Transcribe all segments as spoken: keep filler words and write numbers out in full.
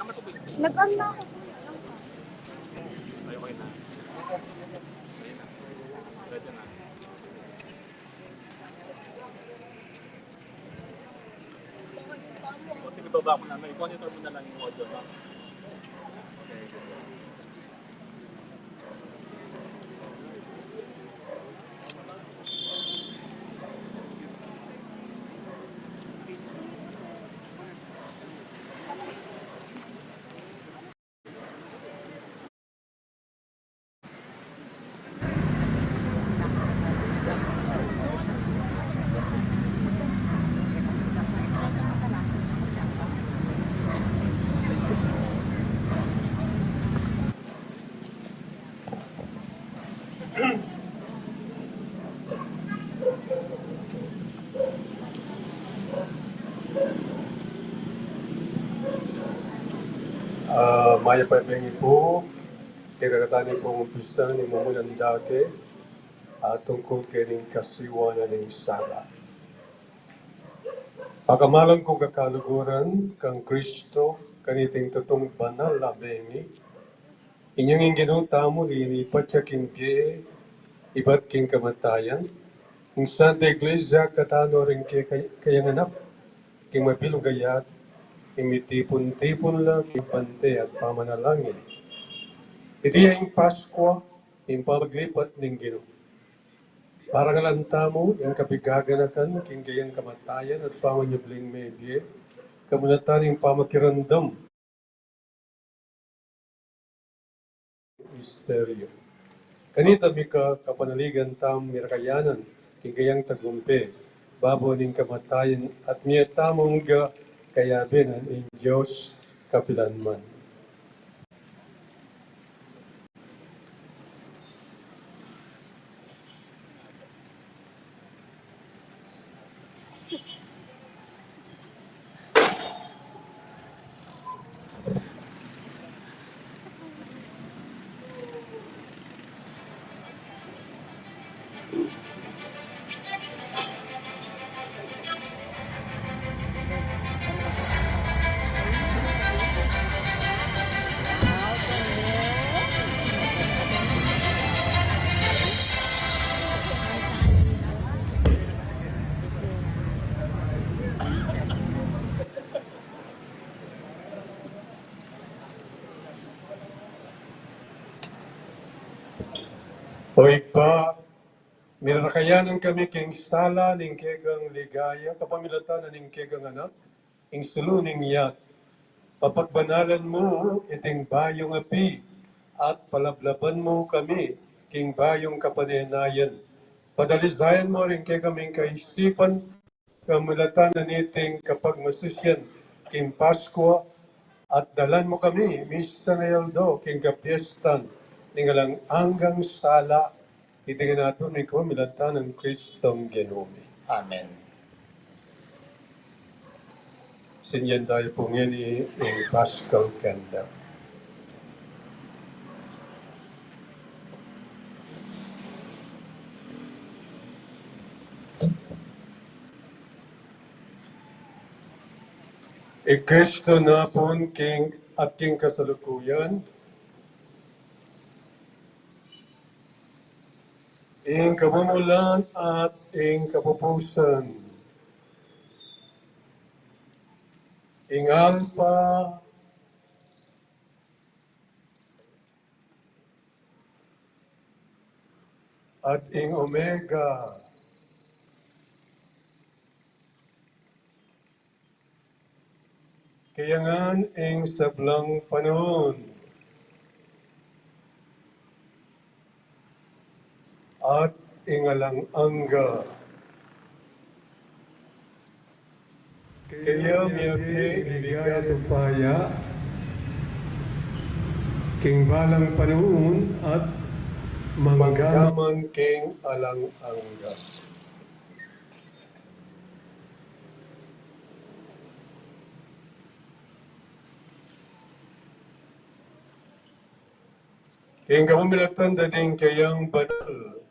Nag-on na ako. Kasi baba ko na, may monitor mo na lang yung audio, no? Okay. Ah, mayap a bengi pu, kekatang pung umpisan ing mumulan dake, ah, tungkul keng kasiwanan ning sala. Pakamalan kung kakaluguran kang Kristo, kaniting tutung banal a bengi, inyang ing Ginu tamu linipat ya king bie ibat king kamatayan, ing Santa Iglesia katanu ring kekayang anak, king mabilug a yatu, ing mitipun-tipun la king pante at pamanalangin. Iti ya ing Paskua, ing pamaglipat ning Ginu. Parangalan tamu ing kapigaganakan king kayang kamatayan at pamanyubling mebie, kamulatan ning pamakiramdam misteryu. Kanita mika kapanaligan tamu mirakayanan king kayang tagumpe, babo ning kamatayan at mie tamung ga kayabe na ning Dios kapilanman. O Ibpa, mirakayanan kami king sala ning kekang ligaya, kapamilatan na ning kekang Anak, ing sulu ning yatu. Papagbanalan mu iting bayung api, at palablaban mu kami king bayung kapanenayan. Padalisayan mu ring kekaming kaisipan, kamulatan na niting kapagmasisian king Paskua, at dalan mu kami, mista na aldo, king kapiestan ning alang anggang sala. Iti ngan aduan mi king kapamilatan nang Kristong Ginu mi. Amen. Sinyan tamu pu ngeni ing Paschal candle. I Kristo napun king at king kasalukuyan, ing kamumulan at ing kapupusan, ing Alpa at ing Omega, kaya ngan ing sablang panaun at ing alang angga. Kaya miyabie ing ligaya at upaya king balang panaun at mangga man king alang angga. King kapamilatan da ning kayang banal,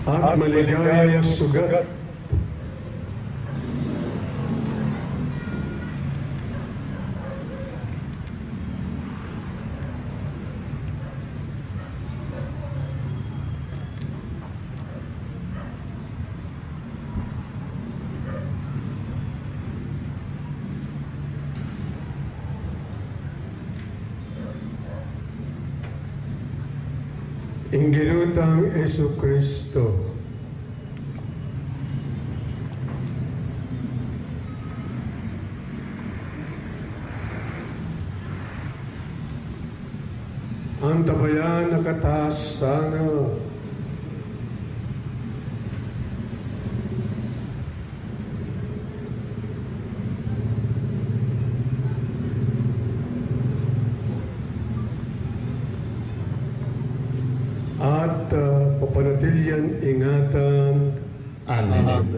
At maligayang sugat. Ing Ginu tang Jesucristo. Antabayanan na katamu sana. At, ah, papanatilian ingatan. Amen.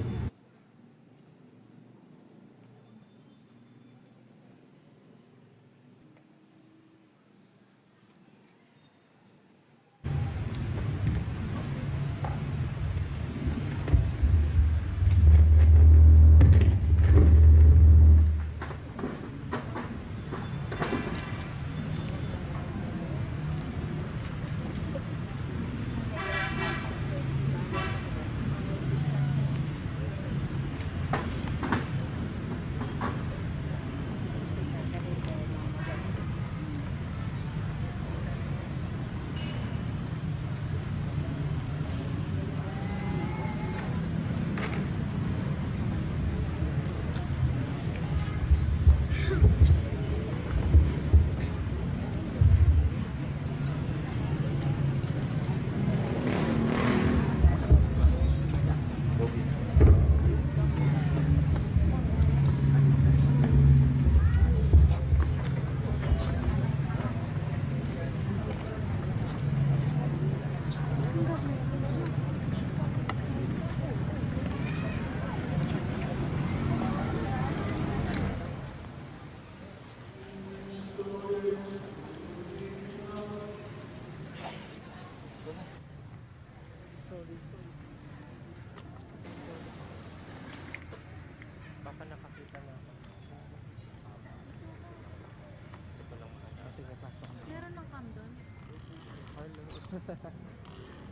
Baka nakakita na ako. Ito pa lang kanya. Ah, sige, pasok na. Meron ng cam doon? Hello.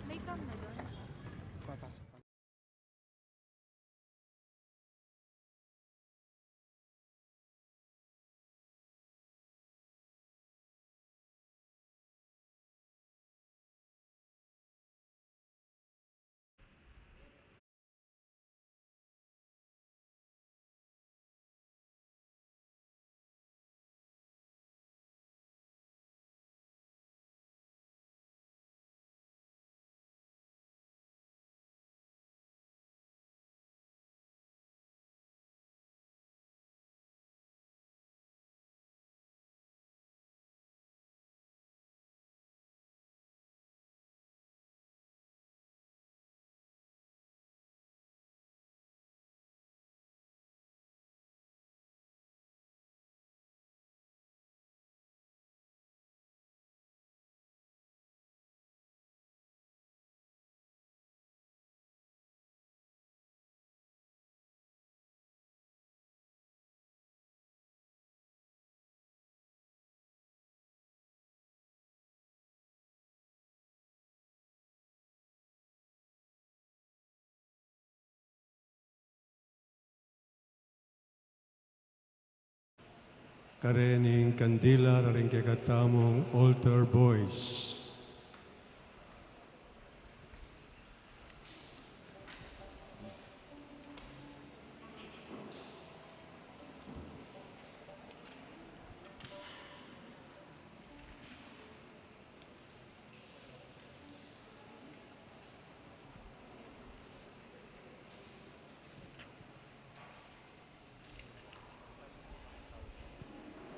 May cam na doon? Papasok. Karin ing kandila, karin kekatamung altar boys.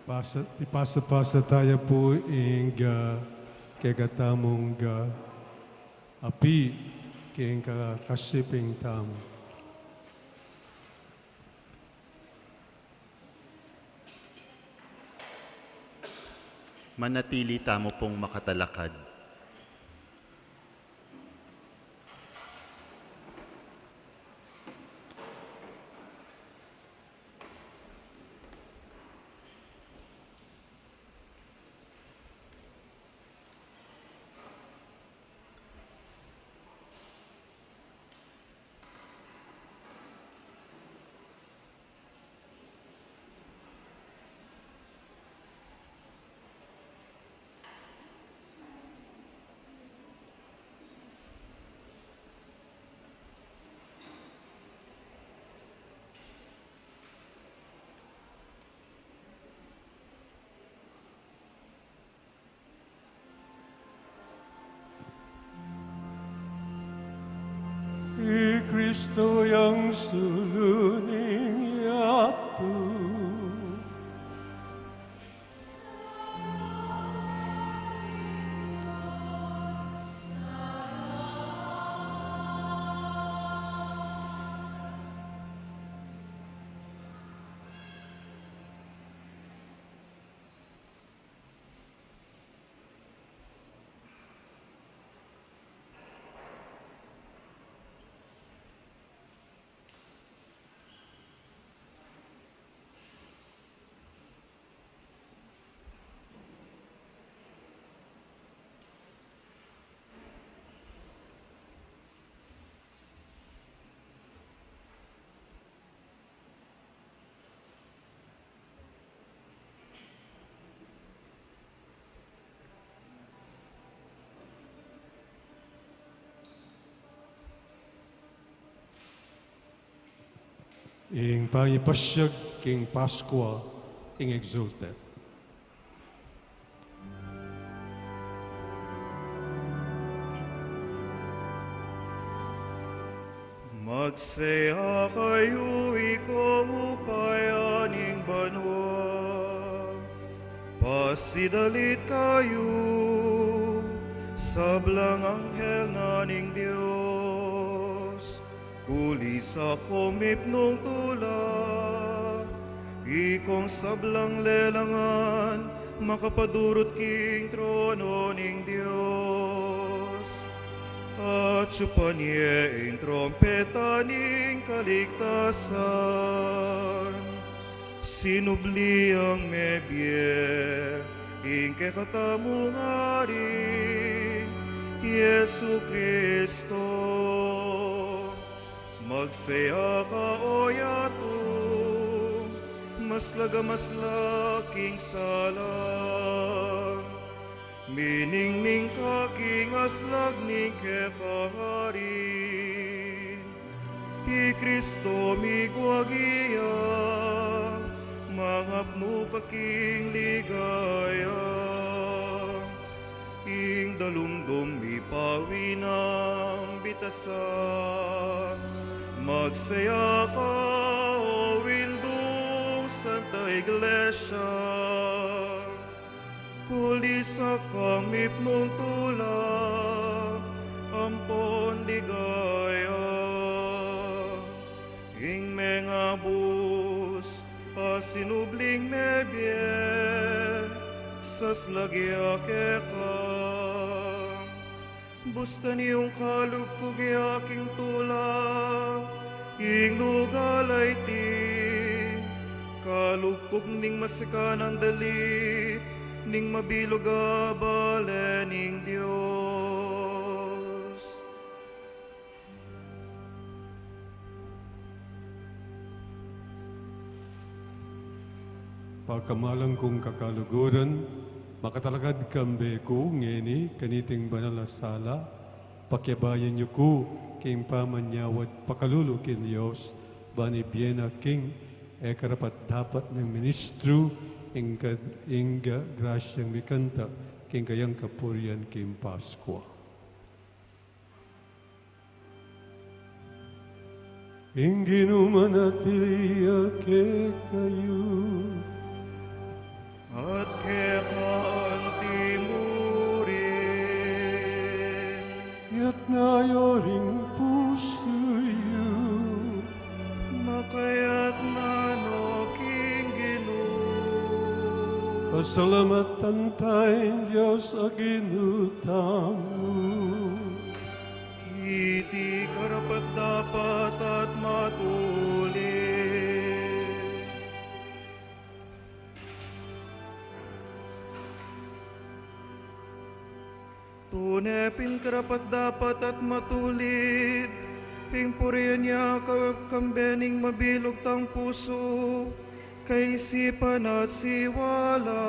Pasa, ipasa-pasa taya pu ing, ah, kekatamung, ah, api king kakasiping tamu. Manatili tamu pung makatalakad. I Kristo yang sulu ning yatu. Ing pangipasiag king Paskua, ing Exsultet. Magsaya kayu, ikong upaya ning banua. Pasidalit kayu, sablang anghel na ning Dios. Kulisa kong mipnung tula, ikong sablang lelangan, makapadurut king trono ning Dios. Atsu pa ne ing trumpeta ning kaligtasan. Sinubli yang mebie ing kekatamung Ari, Jesu Kristo. Magsaya ka, o yatu, maslag a maslag king sala. Miningning ka king aslag ning kekang Ari. I Kristo migwagi ya, mangapnu ka king ligaya. Ing dalumdum mipawi nang bitasan. Magsaya ka, o windung Santa Iglesia. Kulisa kang mipnung tula ampon ligaya. Ing mengabus a sinubling mebie, saslag ya keka. Bustan ing kalugkug ya king tula, ing lugal a iti, kalugkug ning masikan a dalit ning mabilug a bale ning Dios. Pakamalan kung kakaluguran, makatalakad kambe ku ngeni kaniting banal a sala, pakiabayan yu ku king pamanyawad pakalulu king Dios, ban ibie na king e karapat-dapat nang ministru ing ka-, ing ga-, grasyang mikanta king kayang kapurian king Paskua. Ing Ginu manatili ya kekayu. At keka antimurin. Iyatas yu ring pusu yu. Makayatna no king Ginu. Pasalamatan taya ing Dios a Ginu tamu. Iti karapat-dapat at matulid. Tune pin karapat-dapat at matulid, pin purian ya ka-, kambe ning mabilug tang pusu, kaisipan at siwala.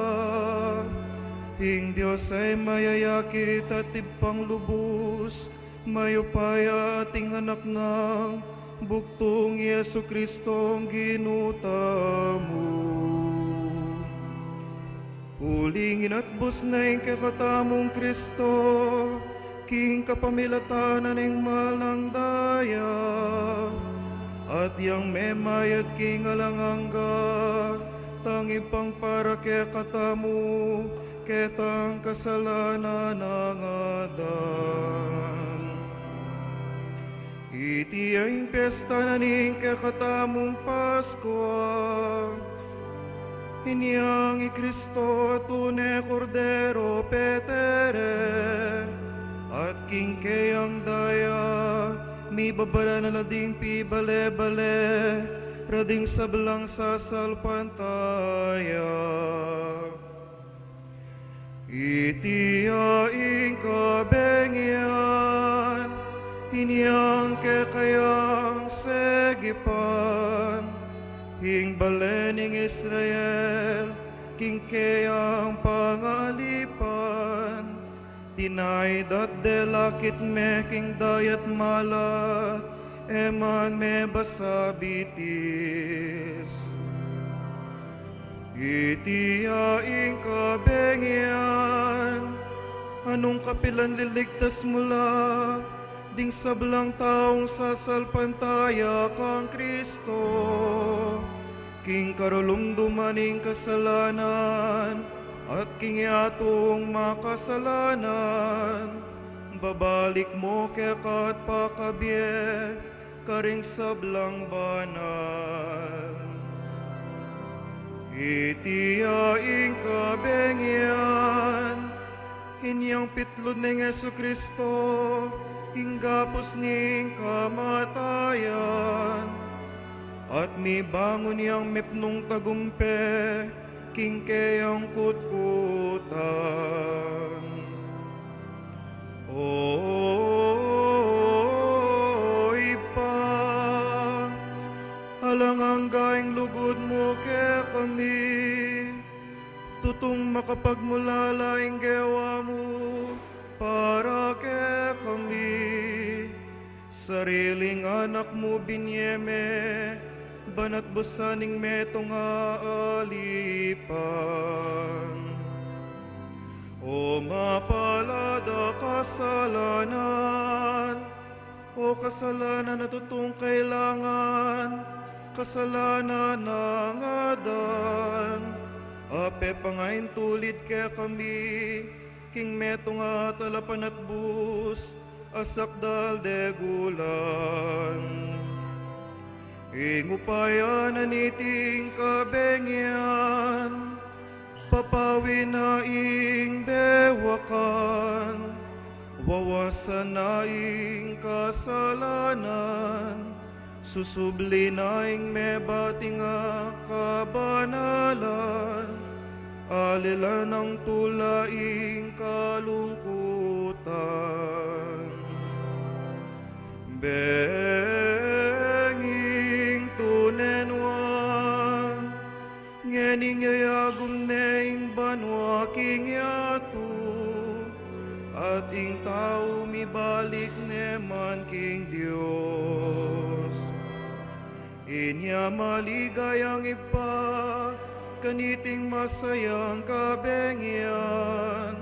Ing Dios a mayayakit at ibpang lubus, mayupaya at ing Anak nang bugtung, Jesu-Cristong Ginu tamu. Uling inatbus na ing kekatamung Cristo, king kapamilatan na ning mal nang daya, at yang memayad king alang angga, tanging pang para kekatamu, ketang kasalanan nang Adan. Iti ya ing pesta na ning kekatamung Paskua. Inyang i Kristo a tune Kordero petere, at king keyang daya, mibabala na la ding pibale-bale, rading sablang sasalpantaya. Iti ya ing kabengian, inyang kekayang segipan, ing bale ning Israel, king keyang pangalipan, dinaid at delakit me king dayat malat, e man me basabitis. Iti ya ing kabengian, a nung kapilan liligtas mu la ding sablang taung sasalpantaya kang Kristo, king karulumduman ning kasalanan, at king yatung makasalanan, babalik mu keka at pakabie, karing sablang banal. Iti ya ing kabengian, inyang pitlud neng Jesu Kristo, ing gapus ning kamatayan, at mibangun yang mepnung tagumpe, king keyang kutkutan. O Ibpa, alang angga ing lugud mu kekami, tutung makapagmulala ing gewa mu para kekami. Sariling anak mu binye me, banat busan ing metung a alipan. O mapalad a kasalanan, o kasalanan a tutung kailangan, kasalanan nang Adan, a pepangaintulid kekami, king metung a talapanatbus, a sakdal degulan. Ing upaya na niting kabengian, papawin na ing dewakan, wawasan na ing kasalanan, susubli na ing mebating a kabanalan, alilan nang tula ing kalungkutan. Benging tunenuan, ngening yayagum ne ing banua king yatu, at ing tau mibalik ne man king Dios. Inya maligayang Ibpa, kaniting masayang kabengian,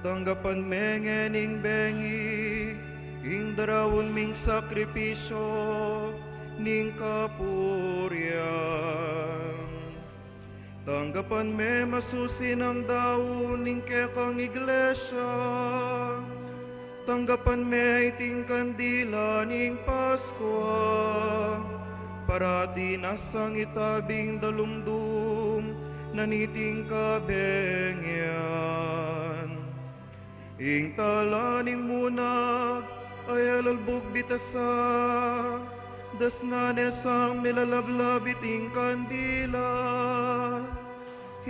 tanggapan me ngening bengi, ing daraun ming sakripisyu, ning kapurian. Tanggapan me masusi nang daun ning kekang iglesia. Tanggapan me iting kandila ning Paskua. Parati na sang itabing dalumdum na niting kabengian. Ing tala ning munag a yalalbug bitasa, dasnan ne sang milalablab iting kandila.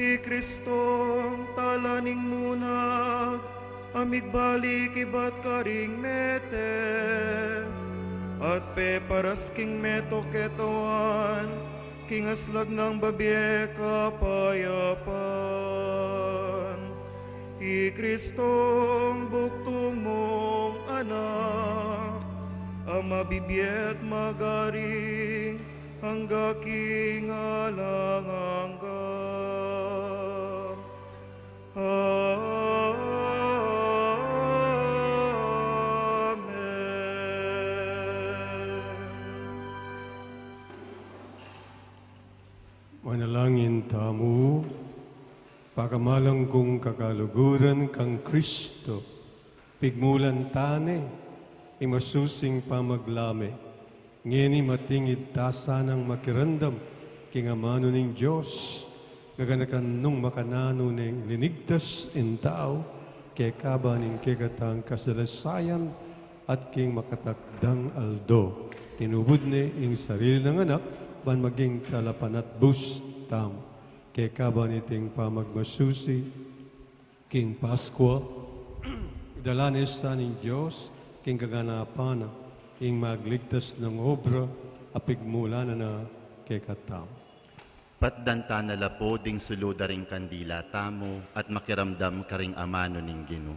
I Kristong tala ning munag a migbalik ibat karing mete, at peparas king meto ketawan, king aslag nang babie kapayapan. I Kristong bugtung mung Anak, a mabibie at magari angga king alang angga. Amen. Manalangin tamu. Pakamalan kung kakaluguran kang Kristo, pigmulan tane ing masusing pamaglame. Ngeni matingid ta sanang makiramdam king amanu ning Dios, gaganakan nung makananu neng linigtas ing tau, kekaba ning kekatang kasalasayan, at king makatakdang aldo, tinubud ne ing sarili nang anak, ban maging talapanatbus tamu. Kekaba niting pamagmasusi king Paskwa, idala ne sa ning Dios king kaganapan na ing magligtas nang obra a pigmulan na kekatamu. Patdan ta na la pu ding sulu da ring kandila tamu at makiramdam karing amanu ning Ginu.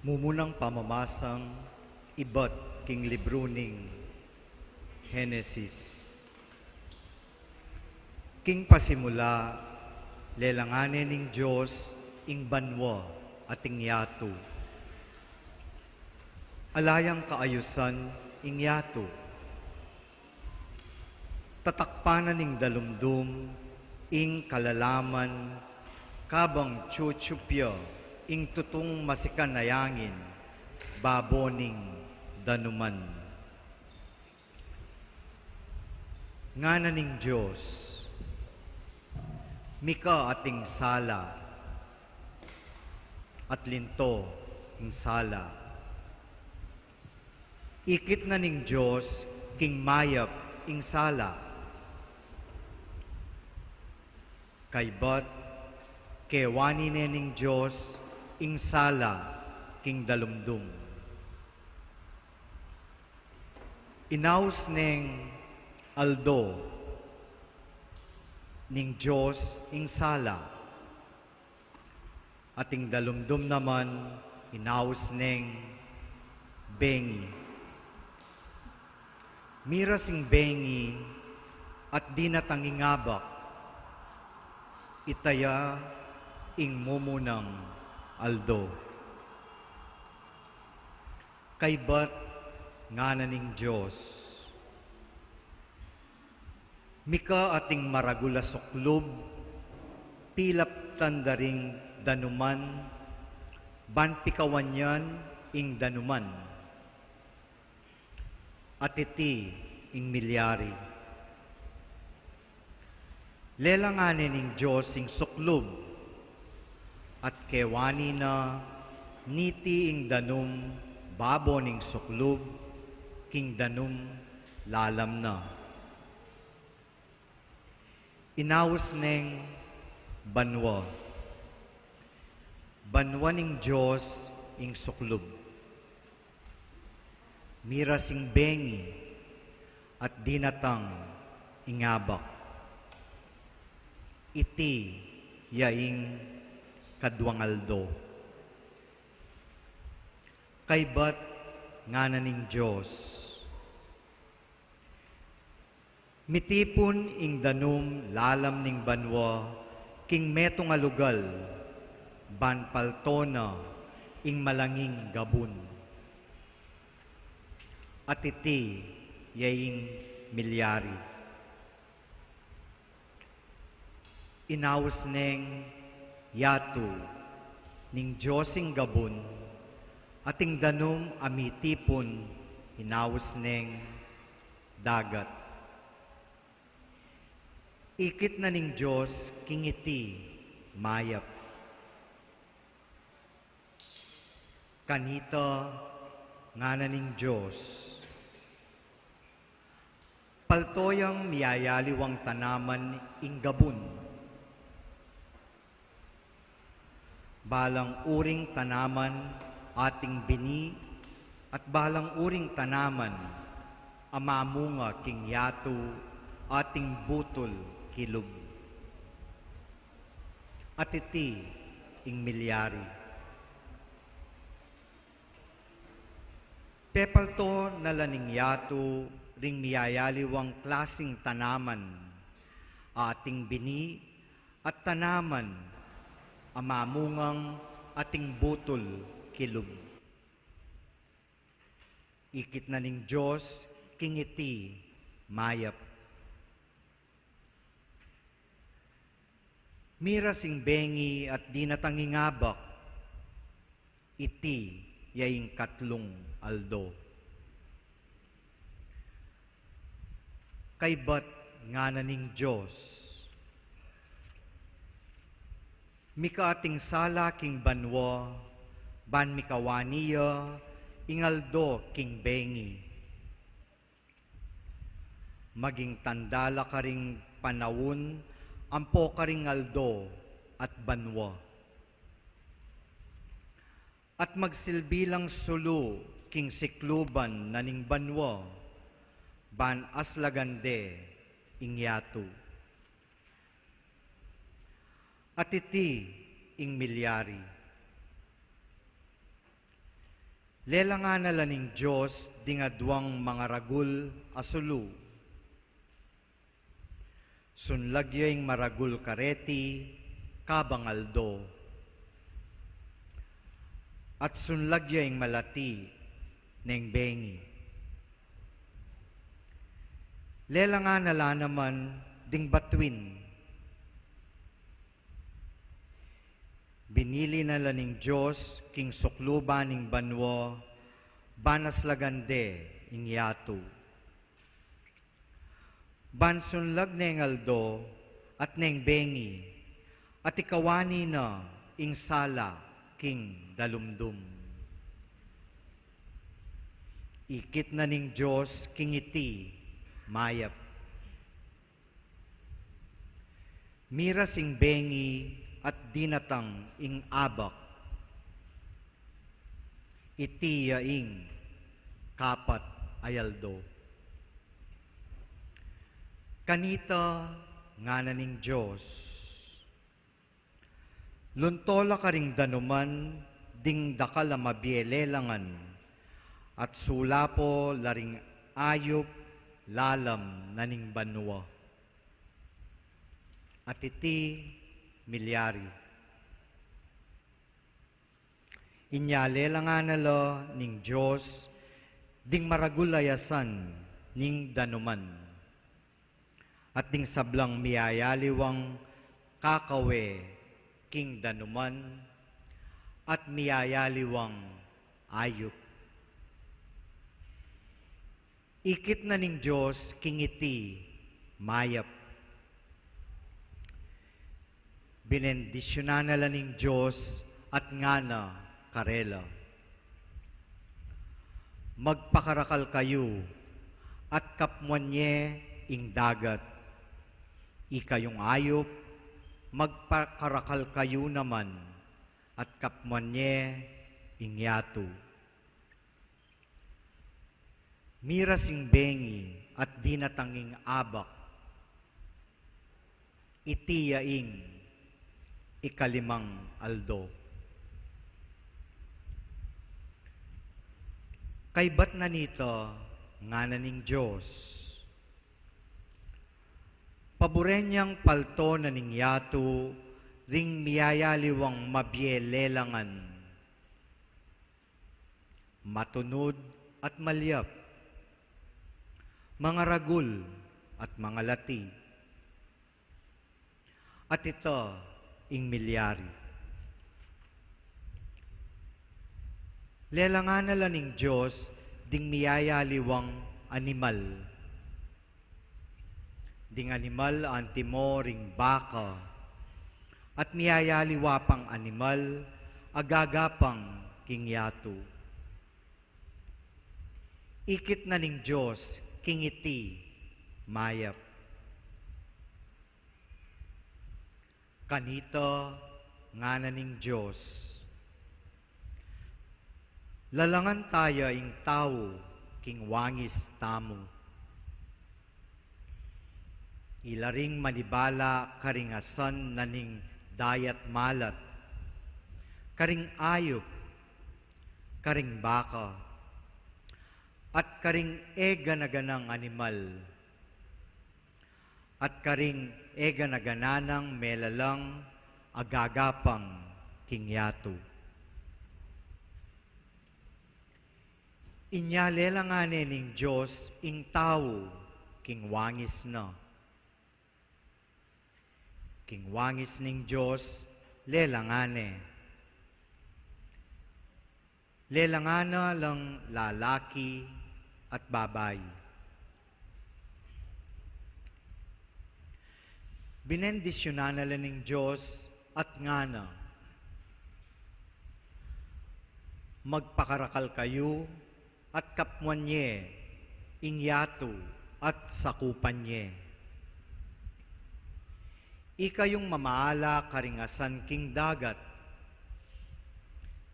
Mumunang pamamasang ibat king libru ning Henesis. King pasimula, lelangan ne ning Dios ing banua at ing yatu. Ala yang kaayusan ing yatu. Tatakpan na ning dalumdum ing kalalaman, kabang tsutsupya ing tutung masikan a yangin babo ning danuman. Ngana ning Dios, mika ating sala, at linto ing sala. Ikit na ning Dios king mayap ing sala. Kaybat, kewani ne ning Dios ing sala king dalumdum. Inaus neng aldo ning Dios ing sala. Ating dalumdum naman inaus neng bengi. Miras ing bengi at dinatang ing abak. Ita ya ing mumunang aldo. Kaybat ngana ning Dios, mika ating maragul a suklub, pilaptan da ring danuman, ban pikawan yan ing danuman. At iti ing milyari. Lelangan ne ning Dios ing suklub, at kewani na niti ing danum babo ning suklub, king danum lalam na. Inaus neng banua. Banua ning Dios ing suklub. Miras ing bengi at dinatang ing abak. Iti ya ing kaduang aldo. Kaybat ngana ning Dios, mitipun ing danum lalam ning banua king metung a lugal, ban palto na ing malanging gabun. At iti ya ing milyari. Inaus neng yatu ning Dios ing gabun, at ing danum a mitipun inaus neng dagat. Ikit na ning Dios king iti mayap. Kanita ngana ning Dios, palto yang miyayaliwang tanaman ing gabun. Balang uring tanaman ating bini, At balang uring tanaman a mamunga king yatu ating butul kilub. At iti ing milyari. Pepalto na la ning yatu ring miyayaliwang klasing tanaman, ating bini at tanaman a mamungang ating butul kilub. Ikit na ning Dios king iti mayap. Miras ing bengi at dinatang ing abak, iti ya ing katlung aldo. Kaybat ngana ning Dios, mika ating sala king banua, ban mikawani ya ing aldo king bengi. Maging tanda la karing panaun ampo karing aldo at banua. At magsilbi lang sulu king sikluban na ning banua, ban aslagan de ing yatu. At iti ing milyari. Lelangan na la ning Dios ding aduang mangaragul a sulu. Sunlag ya ing maragul kareti kabang aldo, at sunlag ya ing malati neng bengi. Lelangan na la naman ding batuin. Binili na la ning Dios king sukluban ning banua, ban aslagan de ing yatu. Ban sunlag neng aldo at neng bengi, at ikawani na ing sala king dalumdum. Ikit na ning Dios king iti mayap. Miras ing bengi at dinatang ing abak. Iti ya ing kapat a aldo. Kanita ngana ning Dios, lunto la karing danuman ding dakal a mabie lelangan, at sulapo la ring ayup lalam na ning banua. At iti milyari. Inya lelangan na la ning Dios ding maragul a yasan ning danuman, at ding sablang miyayaliwang kakawe king danuman, at miyayaliwang ayup. Ikit na ning Dios king iti mayap. Binendisyunan na la ning Dios at ngana karela, magpakarakal kayu at kapmuan ye ing dagat. Ikayung ayup, magpakarakal kayu naman at kapmuan ye ing yatu. Miras ing bengi at dinatang ing abak. Iti ya ing ikalimang aldo. Kaybat na nita ngana ning Dios, paburen yang palto na ning yatu ring miyayaliwang mabie lelangan, matunud at malyap, mangaragul at mangalati. At ita ing milyari. Lelangan na la ning Dios ding miyayaliwang animal. Ding animal antimo ring baka, at miyayaliwa pang animal a gagapang king yatu. Ikit na ning Dios king iti mayap. Kanita ngana ning Dios, Lalangan taya ing tau king wangis tamu. Ila ring manibala karing asan na ning dayat malat, karing ayup, karing baka, at karing e gana-ganang animal, at karing e gana-gana nang melalang agagapang king yatu. Inya lelangan ne ning Dios ing tau king wangis na. King wangis ning Dios lelangan ne. Lelangan na lang lalaki at babai. Binendisyunan na la ning Dios at ngana, "Magpakarakal kayu at kapmuan ye ing yatu at sakupan ye. Ikayung mamahala karing asan king dagat,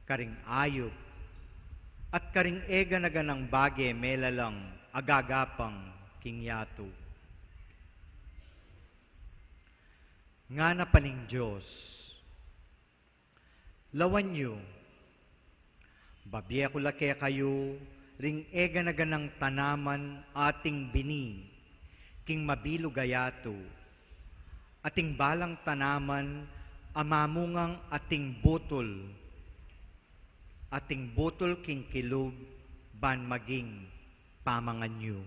karing ayup, at karing e gana-ganang bage melalang agagapang king yatu." Ngana pa ning Dios, "Lawan yu, babie ku la kekayu ring e gana-ganang tanaman ating bini king mabilug a yatu, at ing balang tanaman a mamungang ating butul, ating butul king kilub ban maging pamangan yu.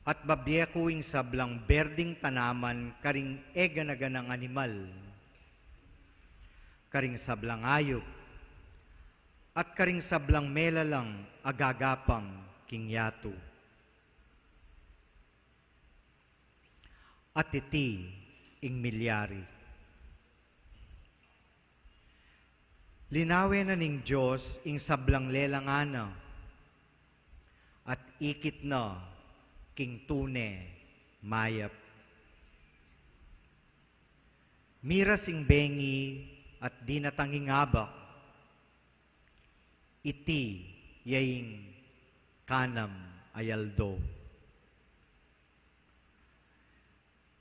At babie ku ing sablang berding tanaman karing e gana-ganang animal, karing sablang ayup, at karing sablang melalang agagapang king yatu." At iti ing milyari. Linawe na ning Dios ing sablang lelangan na, at ikit na king tune mayap. Miras ing bengi at dinatang ing abak, iti ya ing kanam a aldo.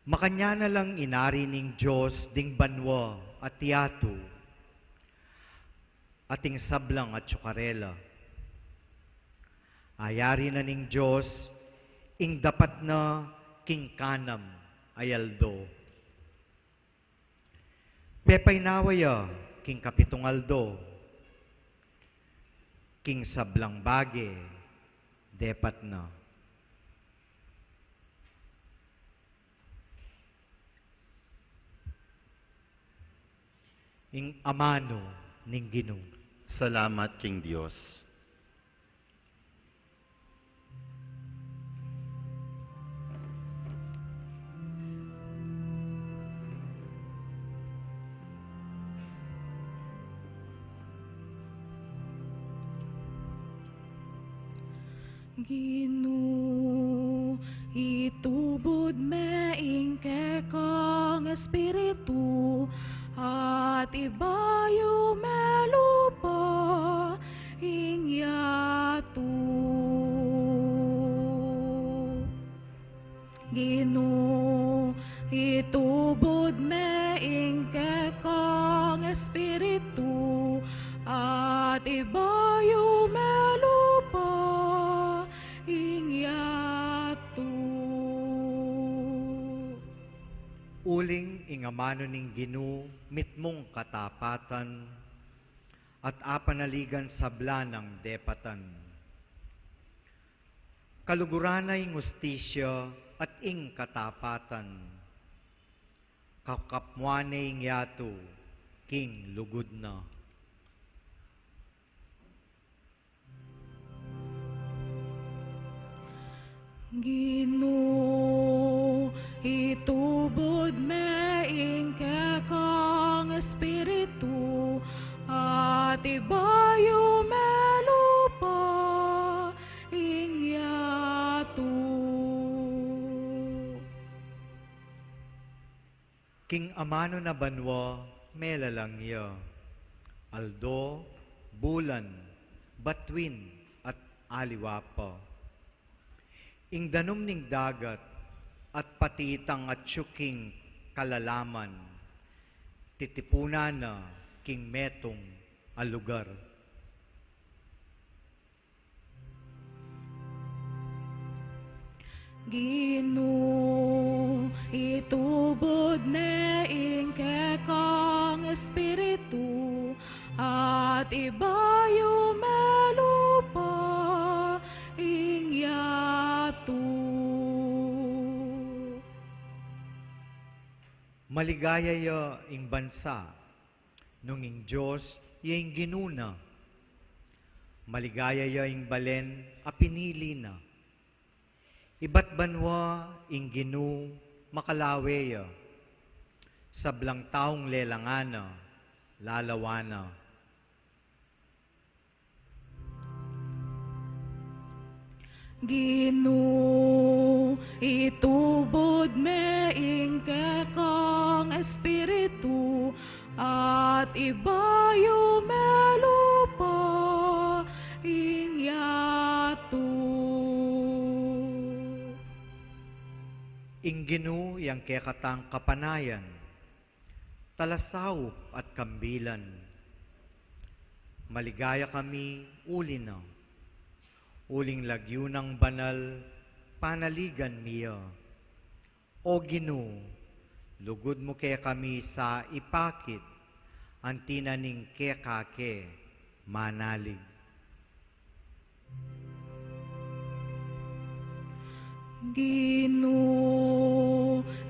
Makanyan na lang inari ning Dios ding banua at yatu, at ing sablang atsu karela. Ayari na ning Dios ing dapat na king kanam a aldo. Pepainawa ya king kapitung aldo, king sablang bage depat na. Ing amanu ning Ginu. Salamat king Dios. Ginu, itubud me ing kekang espiritu, at ibayu me lupa ing yatu. Ginu, itubud me ing kekang espiritu, at ibayu me lupa ing yatu. Uling ing amanu ning Ginu mitmung katapatan, at apanaligan sabla nang depatan. Kaluguran na ing ustisya at ing katapatan. Kakapmuan ne ing yatu king lugud na. Ginu, itubud me ing kekang espiritu, at ibayu me lupa ing yatu. King amanu na banua melalang ya, Aldo, bulan, batuin, at aliwa pa. Ing danum ning dagat at pati itang atiu king kalalaman, titipunan na king metung a lugar. Ginu, itubud me ing kekang Espiritu, at ibayu me lupa ing yatu. Maligaya ya ing bansa, nung ing Dios ya ing Ginu na. Maligaya ya ing balen a pinili na. Ibat banua ing Ginu makalawe ya. Sablang taung lelangan na, lalawan na. Ginu, itubud me ing kekang Espiritu, at ibayu me lupa ing yatu. Ing Ginu yang kekatang kapanayan, talasaup at kambilan. Maligaya kami uli na. Uling lagyu nang banal, panaligan mi ya. O Ginu, lugud mu kekami sa ipakit, anti na ning keka ke manalig. Ginu,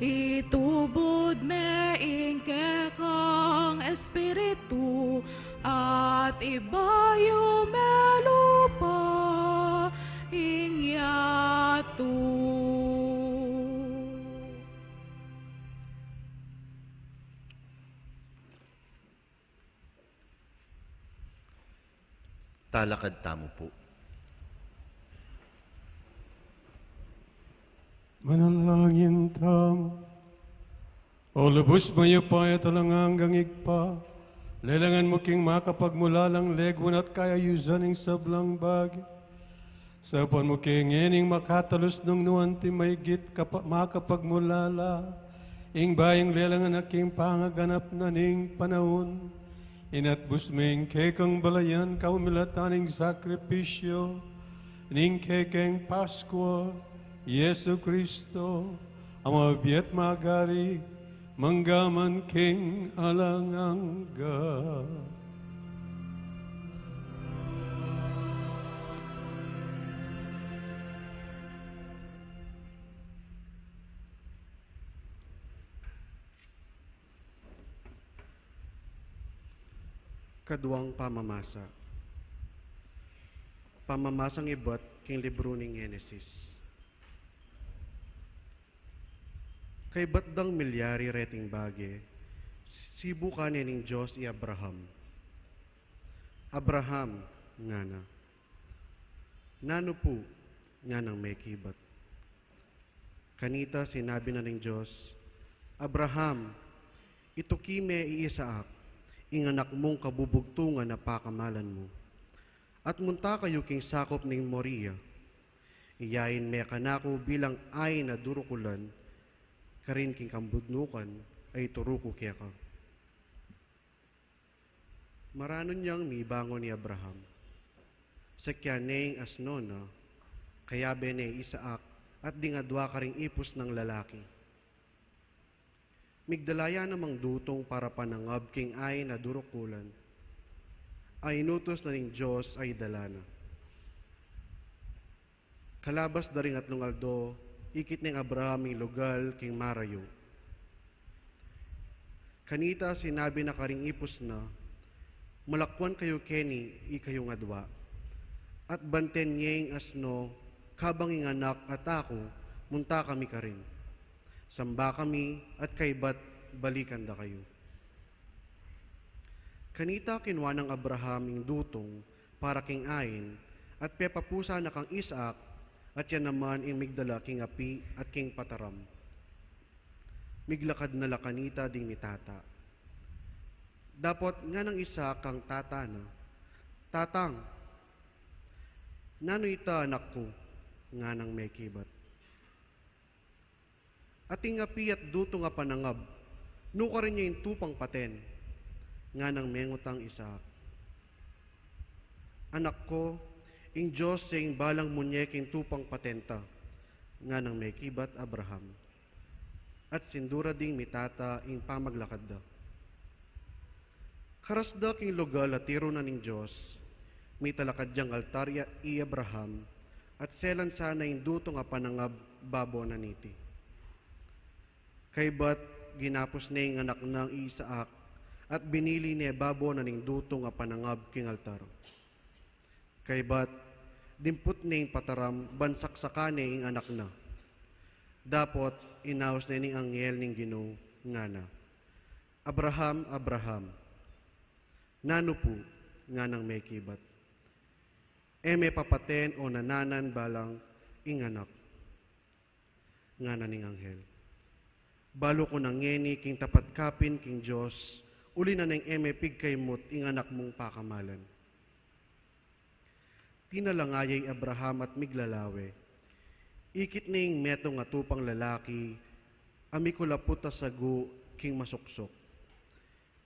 itubud me ing kekang Espiritu, at ibayu me lupa ing yatu. Talakad tamu pu. Manalangin tamu. O lubus mayupaya at alang anggang Ibpa, lelangan mu king makapagmulalang leguan at kayayusan ing sablang bage. Saupan mu ke ngening makatalus nung nu anti maygit kapa-, makapagmulala, ing bayung lelangan na king pangaganap na ning panaun. Inatbus me ing kekang balayan kapamilatan ning sakripisyu ning kekeng Paskua, Jesu Kristo, a mabie at magari, mangga man king alang angga. Kaduang pamamasa. Pamamasang ibat king libru ning Genesis. Kaybat dang milyari reting bage, sibukan ne ning Dios i Abraham. "Abraham," ngana. "Nanu pu?" nganang mekibat. Kanita sinabi na ning Dios, "Abraham, ituki me i Isaac, ing anak mung kabubugtungan a pakamalan mu. At munta kayu king sakup ning Moria. Iyain me kanaku bilang ain a durukulan, karin king kabundukan a ituru ku keka." Maranun yang mibangun i Abraham. Sakyan ne ing asno na, kayabe ne i Isaac, at ding adua karing ipus nang lalaki. Migdala ya namang dutung para panangab king ain a durukulan a inutus na ning Dios a idala na. Kalabas da ring atlung aldo, ikit neng Abraham ing lugal king marayu. Kanita sinabi na karing ipus na, "Malakwan kayu keni ikayung adua, at banten ye ing asno, kabang ing anak at aku munta kami karin. Samba kami at kaybat balikan da kayu." Kanita kinua nang Abraham ing dutung para king ain, at pepapusan na kang Isaac, at ya naman ing migdala king api at king pataram. Miglakad na la kanita ding mitata. Dapot nganang Isaac kang tata na, "Tatang, nanu ita, anak ku?" nganang mekibat. "Ating api at dutung a panangab, nukarin ya ing tupang paten?" nganang mengutang Isaac. "Anak ku, ing Dios ya ing balang munye king tupang paten ta," nganang mekibat Abraham. At sindu ra ding mitata ing pamaglakad da. Karas da king lugal a tiru na ning Dios, mitalakad yang altar ya i Abraham, at selan sana ing dutung a panangab babo na niti. Kaybat ginapus ne ing anak nang i Isaac, at binili ne babo na ning dutung a panangab king altar. Kaybat dimput ne ing pataram ban saksakan ne ing anak na. Dapot inaus ne ning anghel ning Ginu, ngana, "Abraham, Abraham." "Nanu pu?" nganang mekibat. "E me papaten o nananan balang ing anak," ngana ning anghel. "Balu ku na ngeni king tapat kapin king Dios, uli na neng e me pigkaimut ing anak mung pakamalan." Tinalanga ya i Abraham at miglalawe. Ikit ne ing metung a tupang lalaki a mikulaput a sagu king masuksuk.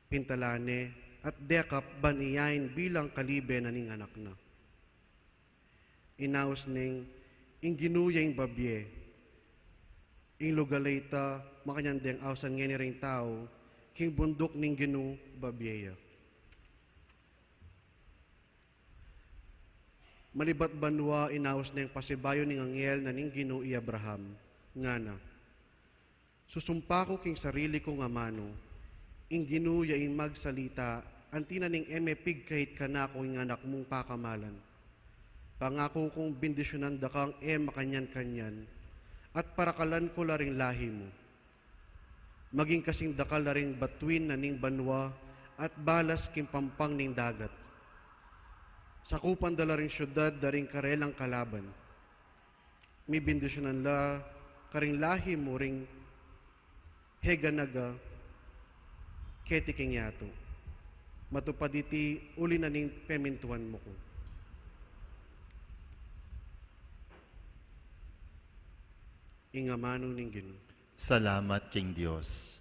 Pintalan ne at dekap ban iyain bilang kalibe na ning anak na. Inaus neng, "Ing Ginu ya ing babie. Ing lugal a ita, makanyan deng ausan ngeni ring tau, king bunduk ning Ginu babie ya." Malibat banua, inaus neng pasibayu ning anghel na ning Ginu i Abraham, ngana, "Susumpa ku king sarili kung amanu, ing Ginu ya ing magsalita, anti na ning e me pigkait kanaku ing anak mung pakamalan. Pangaku kung bendisyunan da kang e makanyan-kanyan, at parakalan ku la ring lahi mu. Maging kasing dakal la ring batuin na ning banua at balas king pampang ning dagat. Sakupan da la ring syudad da ring karelang kalaban. Mibendisyunan la karing lahi mu ring e ganaga keti king yatu. Matupad iti uli na ning pemintuan mu ku." Ing amanu ning Ginu. Salamat king Dios.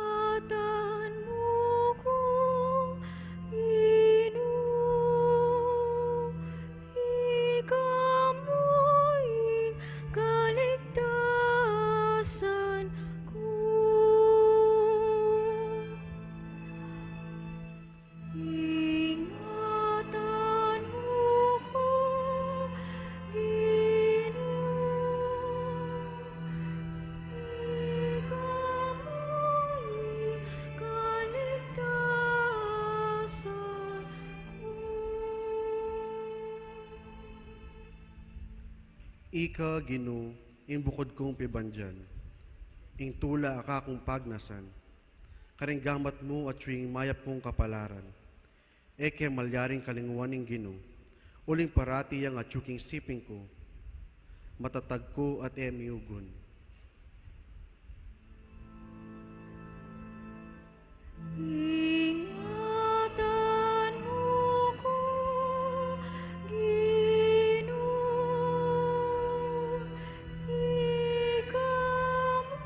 Ingatan mu ku, Ginu, ika mu ing kaligtasan ku. Ingatan mu ku, Ginu, ika mu ing kaligtasan ku. Ika, Ginu, ing bukud kung pibandian, ing tula a kakung pagnasan, karing gamat mu atyu ing mayap kung kapalaran. E ke malyaring kalinguan ing Ginu, uling parati yang atyu king siping ku, matatag ku at e miugun. Ingatan mu ku, Ginu, ika mu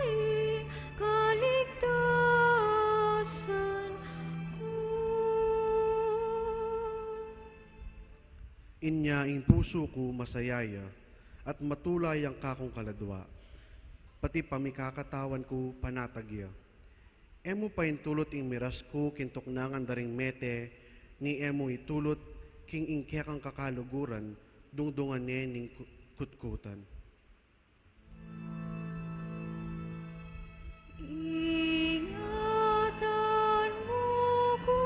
ing kaligtasan ku. Inya ing pusu ku masaya ya, at matula yang kakung kaladua, pati pamikakatawan ku panatag ya. E mu paintulut ing miras ku king tuknangan da ring mete, ni e mu itulut king ing kekang kakaluguran dungdungan ne ning ku-, kutkutan. Ingatan mu ku,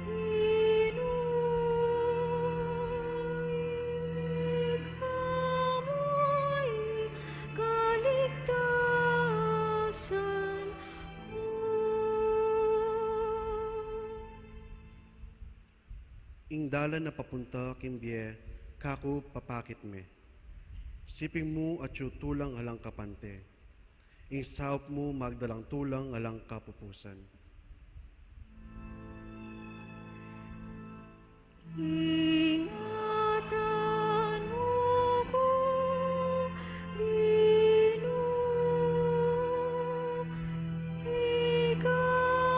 Ginu, ika mu ing kaligtasan Ing dalan a papunta king bie, kaku papakit me. Siping mu atyu tulang alang kapante. Ing saup mu magdalang tulang alang kapupusan. Ingatan mu ku, Ginu, ika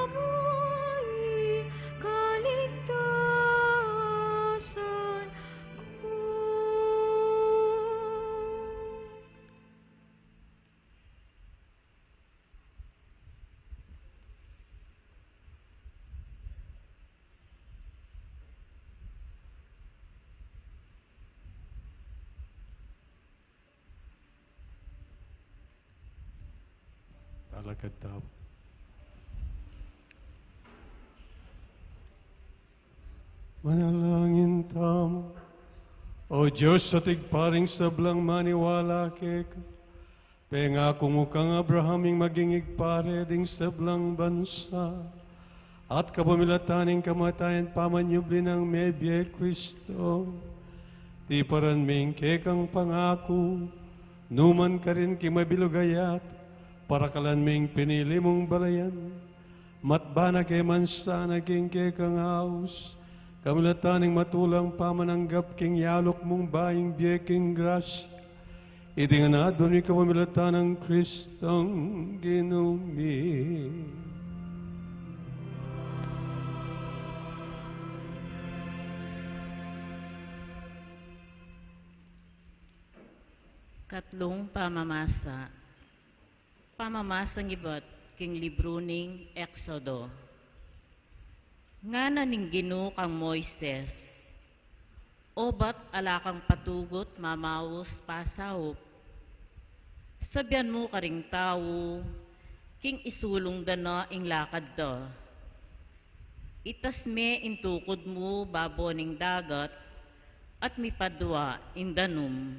mu ing kaligtasan ku. Talakad tamu. Manalangin tamu. O Dios, atiu king sablang maniwala keka, pengaku mu kang Abraham ing maging ibpa re ding sablang bansa, at kapamilatan ning kamatayan pamanyubli nang mebie Kristo, tiparan me ing kekang pangaku, numan karin king mabilug a yatu, parakalan me ing pinili mung balayan, matbana ke man sana king kekang aus, kamilatan ning matulang pamananggap king yaluk mung bayung bie king grasya, iti ngan aduan mi kapamilatan nang Kristong Ginu mi. Katlung pamamasa. Pamamasang ibat king libru ning Eksodo. Ngana ning Ginu kang Moises, "Obat ala kang patugut mamaus pasaup. Sabian mu karing tau, king isulung da na ing lakad da. Itas me ing tukud mu babo ning dagat, at mipadua ing danum.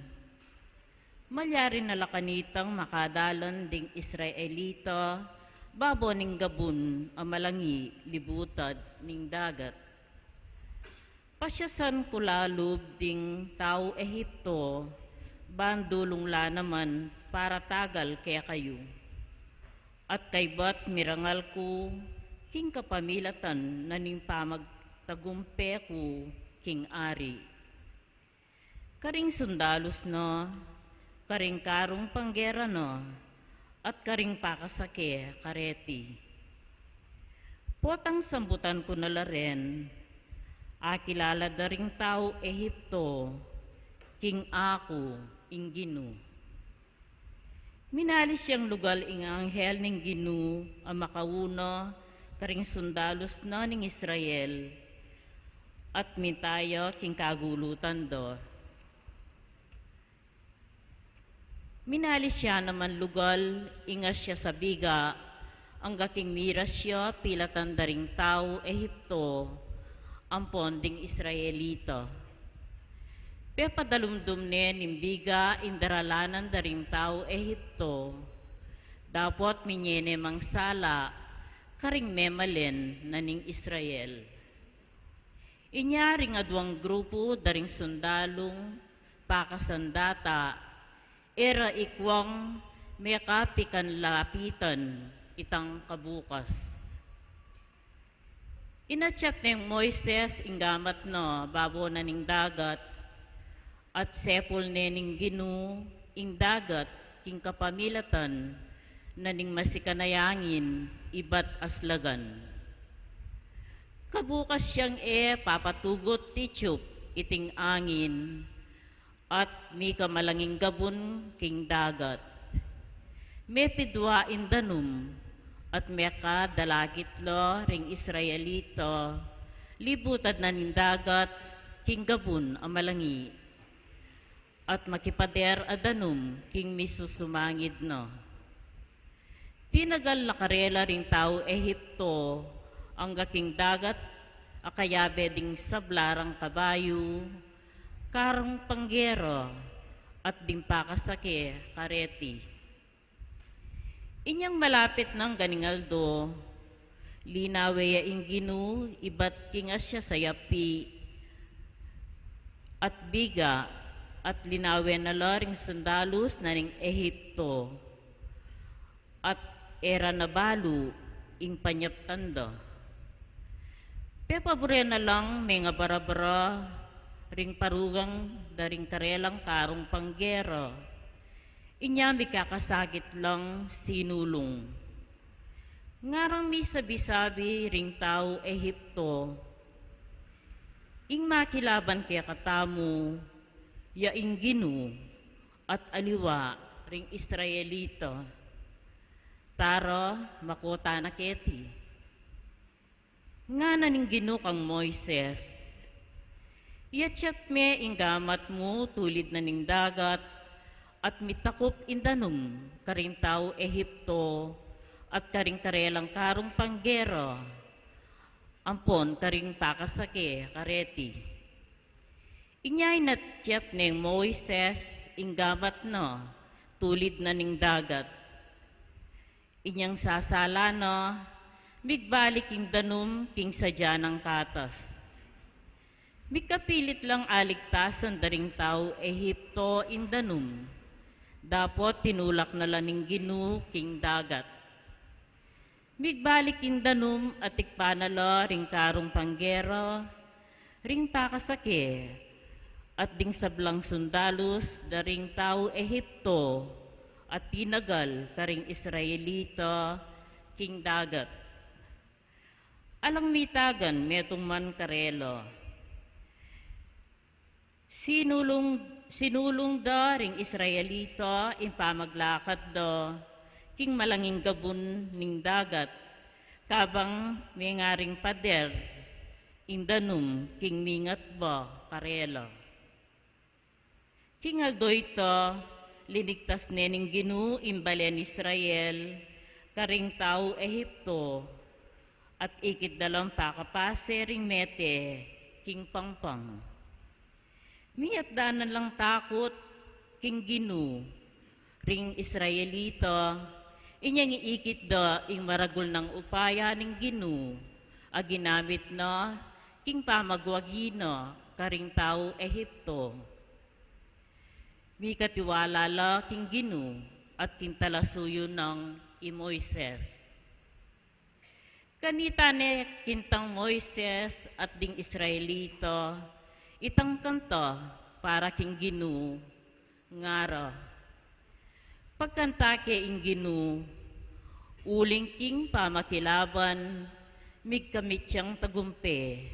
Malyari na la kanitang makadalan ding Israelita babo ning gabun a malangi libutad ning dagat. Pasyasan ku la lub ding tau Ehipto, ban dulung la naman para tagal kekayu. At kaybat mirangal ku king kapamilatan na ning pamagtagumpe ku king ari." Karing sundalus na, karing karung panggera na, at karing pakasake kareti. Potang sambutan ku na la ren, akilala da ring tau Ehipto, king aku ing Ginu. Minalis yang lugal ing anghel ning Ginu a makauna karing sundalus na ning Israel, at minta ya king kagulutan da. Minalis ya naman lugal ing asya sabiga, angga king miras ya pilatan da ring tau Ehipto ampon ding Israelita. Pepadalumdum ne ning biga ing daralanan da ring tau Ehipto, dapot minye ne mang sala karing memalen na ning Israel. Inya ring aduang grupu da ring sundalung pakasandata, e ra ikwang mekapikanlapitan itang kabukas. Inatyat neng Moises ing gamat na babo na ning dagat, at sepul ne ning Ginu ing dagat king kapamilatan na ning masikan a angin ibat aslagan. Kabukas yang e papatugut titsup iting angin, at mika malanging gabun king dagat. Mepidua ing danum, at mekadalakit la ring Israelita libutad na ning dagat king gabun a malangi, at makipader a danum king misusumangid na. Tinagal la karela ring tau Ehipto angga king dagat a kayabe ding sabla rang kabayu, karung panggera, at ding pakasake kareti. Inyang malapit nang ganing aldo, linawe ya ing Ginu ibat king asya sayapi, at biga, at linawen na la ring sundalus na ning Ehipto, at e ra na balu ing panyaptan da. Pepaburen na lang mengabarabara ring parugang da ring karelang karung panggera. Inya mikakasakit lang sinulung. Ngarang misabi-sabi ring tau Ehipto, "Ing makilaban kekatamu, ya ing Ginu, at aliwa ring Israelita. Tara, mako tana keti." Ngana ning Ginu kang Moises, "Iyatyat me ing gamat mu tulid na ning dagat, at mitakup ing danum karing tau Ehipto, at karing karelang karung panggera, ampon karing pakasake kareti." Inya inatyat neng Moises ing gamat na tulid na ning dagat. Inyang sasala na, migbalik ing danum king sadya nang katas. Mikapilit lang aligtasan da ring tau Ehipto ing danum, dapot tinulak na la ning Ginu king dagat. Migbalik ing danum at tikpan na la ring karung panggera, ring pakasake, at ding sablang sundalus da ring tau Ehipto, at tinagal karing Israelita king dagat. Alang mitagan metung man karela. Sinulung, sinulung da ring Israelita ing pamaglakad da king malanging gabun ning dagat, kabang mengaring pader ing danum king mingatba karela. King aldo ita, linigtas ne ning Ginu ing balen Israel karing tau Ehipto, at ikit da lang pakapase ring mete king pangpang. Miatdanan lang takut king Ginu ring Israelita, inyang iikit da ing maragul nang upaya ning Ginu a ginamit na king pamagwagi na karing tau Ehipto. Mikatiwala la king Ginu at king talasuyu nang i Moises. Kanita ne kintang Moises at ding Israelita itang kanta para king Ginu, ngara: Pagkanta ke ing Ginu, uling king pamakilaban, migkamit yang tagumpe.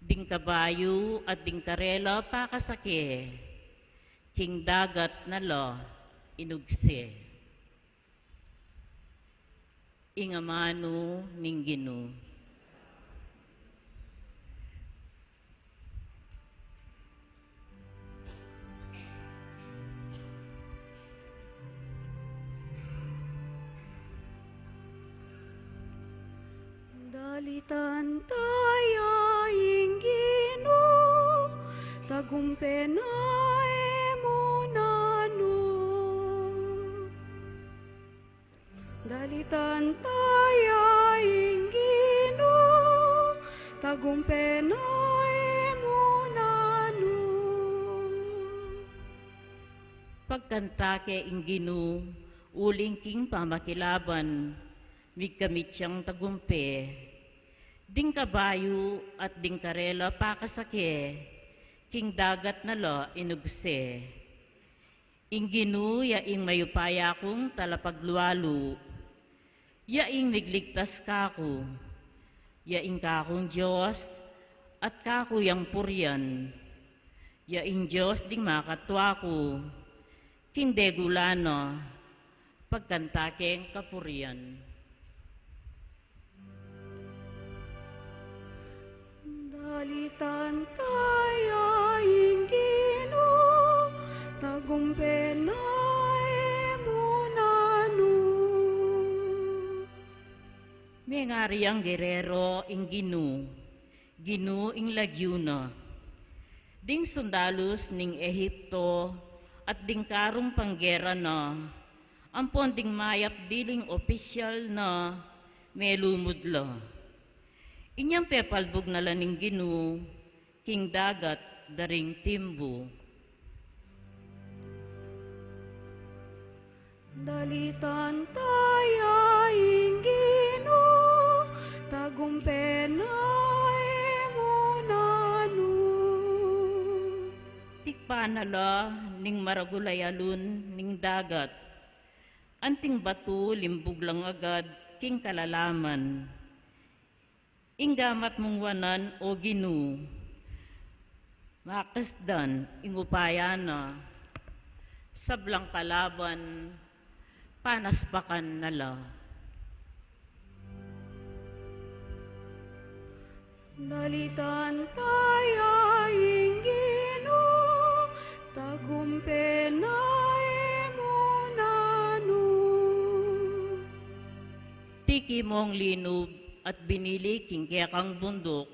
Ding kabayu at ding karela pakasake, king dagat na la inugse. Ing amanu ning Ginu. Dalitan taya ing Ginu, tagumpe na e mu nanu. Dalitan taya ing Ginu, tagumpe na e mu nanu. Pagkanta ke ing Ginu, uling king pamakilaban, migkamit yang tagumpe. Ding kabayu at ding karela pakasake, king dagat na la inugse. Ing Ginu ya ing mayupaya kung talapaglualu, ya ing migligtas kaku, ya ing kakung Dios, at kaku yang purian, ya ing Dios ding makatua ku, king degula na, pagkanta keng kapurian. Dalitan taya ing Ginu, tagumpe na e mu nanu. Mengari yang gerero ing Ginu, Ginu ing lagyu na. Ding sundalus ning Ehipto at ding karung panggera na, ampon ding mayap diling opisyal na, melumud la. Inyang pepalbug na la ning Ginu king dagat da ring timbu. Dalitan taya ing Ginu, tagumpe na e mu nanu. Tikpan na la ning maragul a yalun ning dagat, anting batu limbug lang agad king kalalaman. Ing gamat mung wanan, o Ginu, makasdan ing upaya na, sablang kalaban, panaspakan na la. Dalitan taya ing Ginu, tagumpe na e mu nanu. Tiki mung linub at binili king kekang bunduk,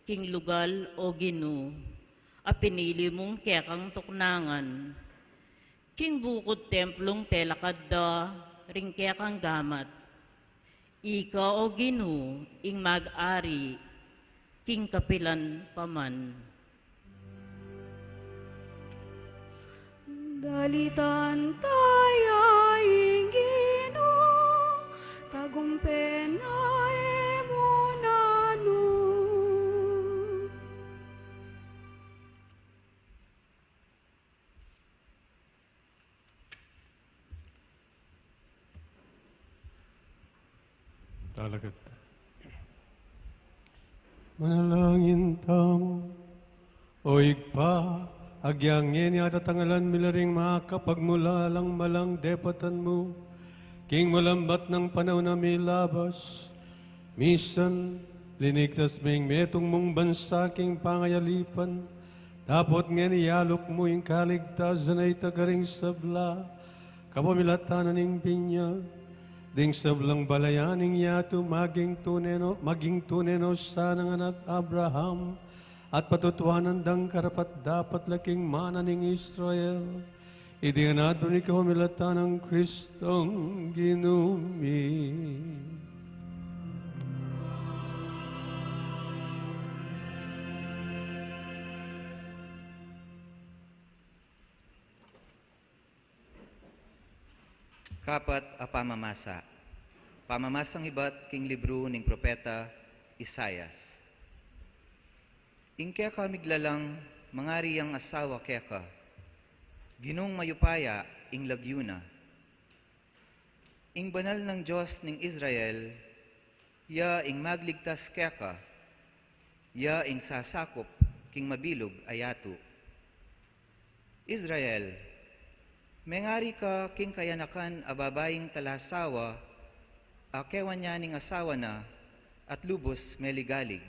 king lugal, o Ginu, a pinili mung kekang tuknangan. King bukud templung telakad da ring kekang gamat. Ika, o Ginu, ing mag-ari king kapilan pa man. Dalitan taya ing Ginu, tagumpe na e mu nanu. Talakad. Manalangin tamu. O Ibpa, agyang ngeni atatangalan mi la ring makapagmulalang malang depatan mu king malambat nang panaun a milabas. Misan, linigtas ming metung mung bansa king pangayalipan, dapot ngeni yaluk mu ing kaligtasan a ita karing sabla kapamilatan na ning binyag. Ding sablang balayan ning yatu maging tune no, maging tune no sanang anak Abraham, at patutuanan dang karapat-dapat la king mana ning Israel. Iti ngan adwan mi kapamilatan nang Kristong Ginu mi. Kapat a pamamasa. Pamamasang ibat king libru ning propeta Isaias. Ing keka miglalang mangari yang asawa keka, Ginung mayupaya ing lagyu na. Ing Banal nang Dios ning Israel, ya ing magligtas keka, ya ing sasakup king mabilug a yatu. Israel, mengari ka king kayanakan a babaing talasawa, a kewan ya ning asawa na, at lubus meligalig.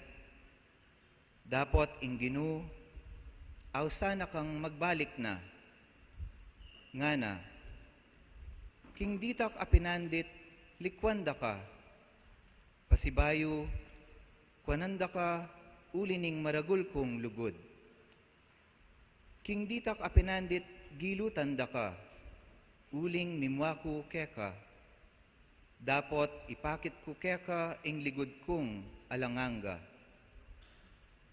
Dapot ing Ginu, ausan na kang magbalik na. Ngana, king ditak a pinandit, likwan da ka. Pasibayu, kuanan da ka, uli ning maragul kung lugud. King ditak a pinandit, gilutan da ka, uling mimua ku keka. Dapot ipakit ku keka ing ligud kung alang angga.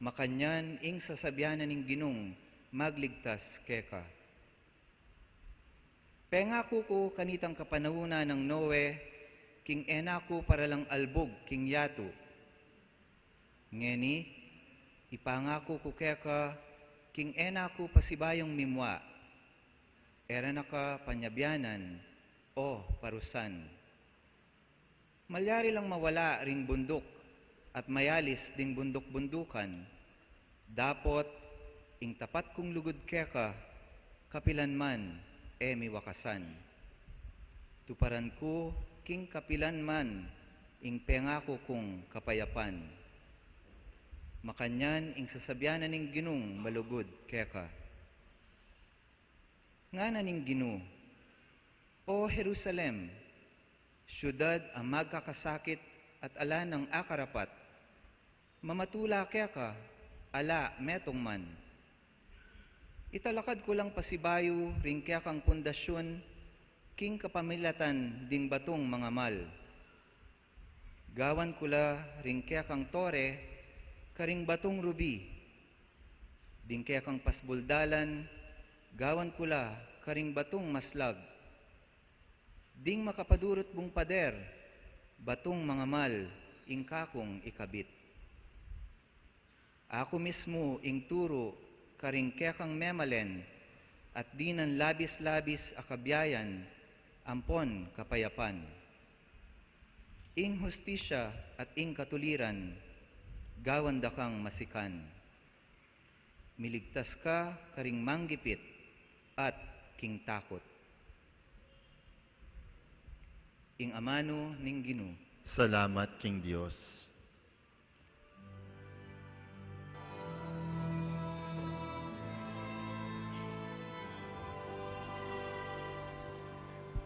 Makanyan ing sasabian na ning Ginung magligtas keka. Pengaku ku kanitang kapanaunan nang Noe, king e na ku paralang albug king yatu. Ngeni, ipangaku ku keka, king e na ku pasibayung mimua. E ra na ka panyabianan, o parusan. Malyari lang mawala ring bunduk at mayalis ding bunduk-bundukan, dapot ing tapat kung lugud keka, kapilan man e miwakasan. Tuparan ku king kapilan man ing pengaku kung kapayapan. Makanyan ing sasabian na ning Ginung malugud keka. Ngana ning Ginu, O Jerusalem, siudad a magkakasakit at ala nang akarapat, mamatula keka, ala metung man. Italakad ku lang pasibayu ring kekang pundasyun king kapamilatan ding batung mangamal. Gawan ku la ring kekang tore karing batung rubi. Ing kekang pasbuldalan, gawan ku la karing batung maslag. Ding makapadurut mung pader, batung mangamal ing kakung ikabit. Aku mismu ing turu karing kekang memalen, at dinan labis-labis a kabiayan ampon kapayapan. Ing hustisya at ing katuliran, gawan da kang masikan. Miligtas ka karing manggipit at king takut. Ing amanu ning Ginu. Salamat king Dios.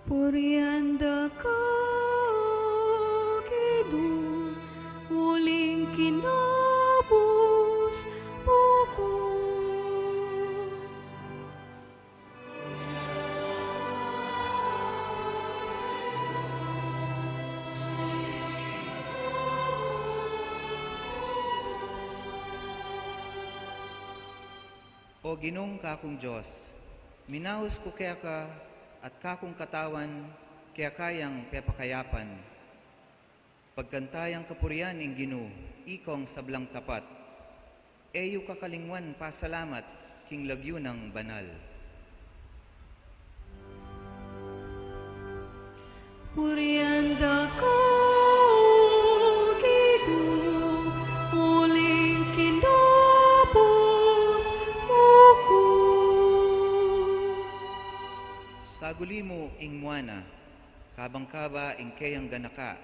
Purian da ka, O Ginu, uling kinabus mu ku. O Ginung kakung Dios, minaus ku keka at kakung katawan keka yang pepakayapan. Pagkanta yang kapurian ing Ginu, ikong sablang tapat. E yu kakalingwan pasalamat king lagyu nang banal. Purian da ka, O Ginu, uling kinabus mu ku. Saguli mu ing mua na, kabang kaba ing keyang ganaka.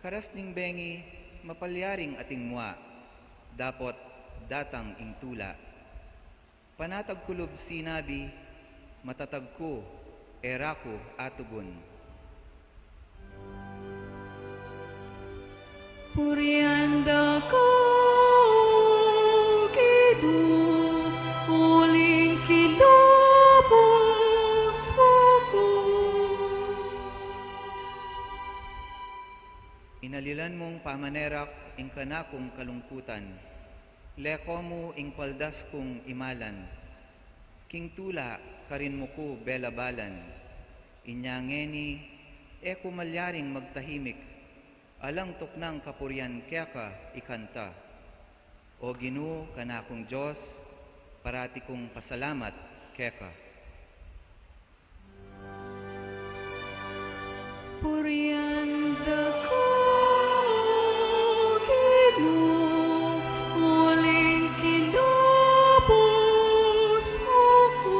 Karas ning bengi, mapalyaring ating mua, dapot datang ing tula. Panatag ku lub sinabi, matatag ku, e ra ku atugun. Purian da ka, O Ginu, uling kinabus mu ku. Inalilan mung pamanerak ing kanakung kalungkutan, leko mu ing paldas kung imalan, king tula karin mu ku belabalan. Inya ngeni, e ku malyaring magtahimik, alang tuknang kapurian keka ikanta. O Ginu, kanakung Dios, parati kung pasalamat keka. Purian da ka, O Ginu, uling kinabus mu ku.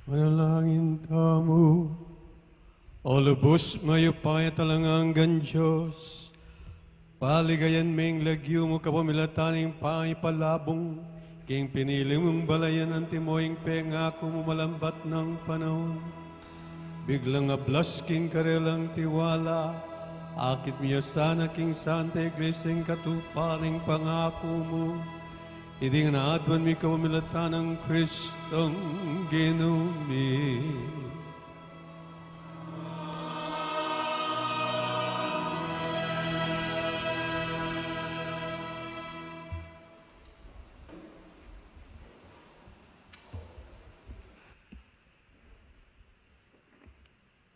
Manalangin tamu. O lubus mayupaya at alang anggang Dios, paligayan me ing lagyu mu kapamilatan ning pangipalabung king pinili mung balayan, antimo ing pengaku mu malambat nang panaun. Biglang ablas king karelang tiwala, akit mi ya sana king Santa Iglesia ing katuparan ning pangaku mu. Iti ngan aduan mi kapamilatan nang Kristong Ginu mi.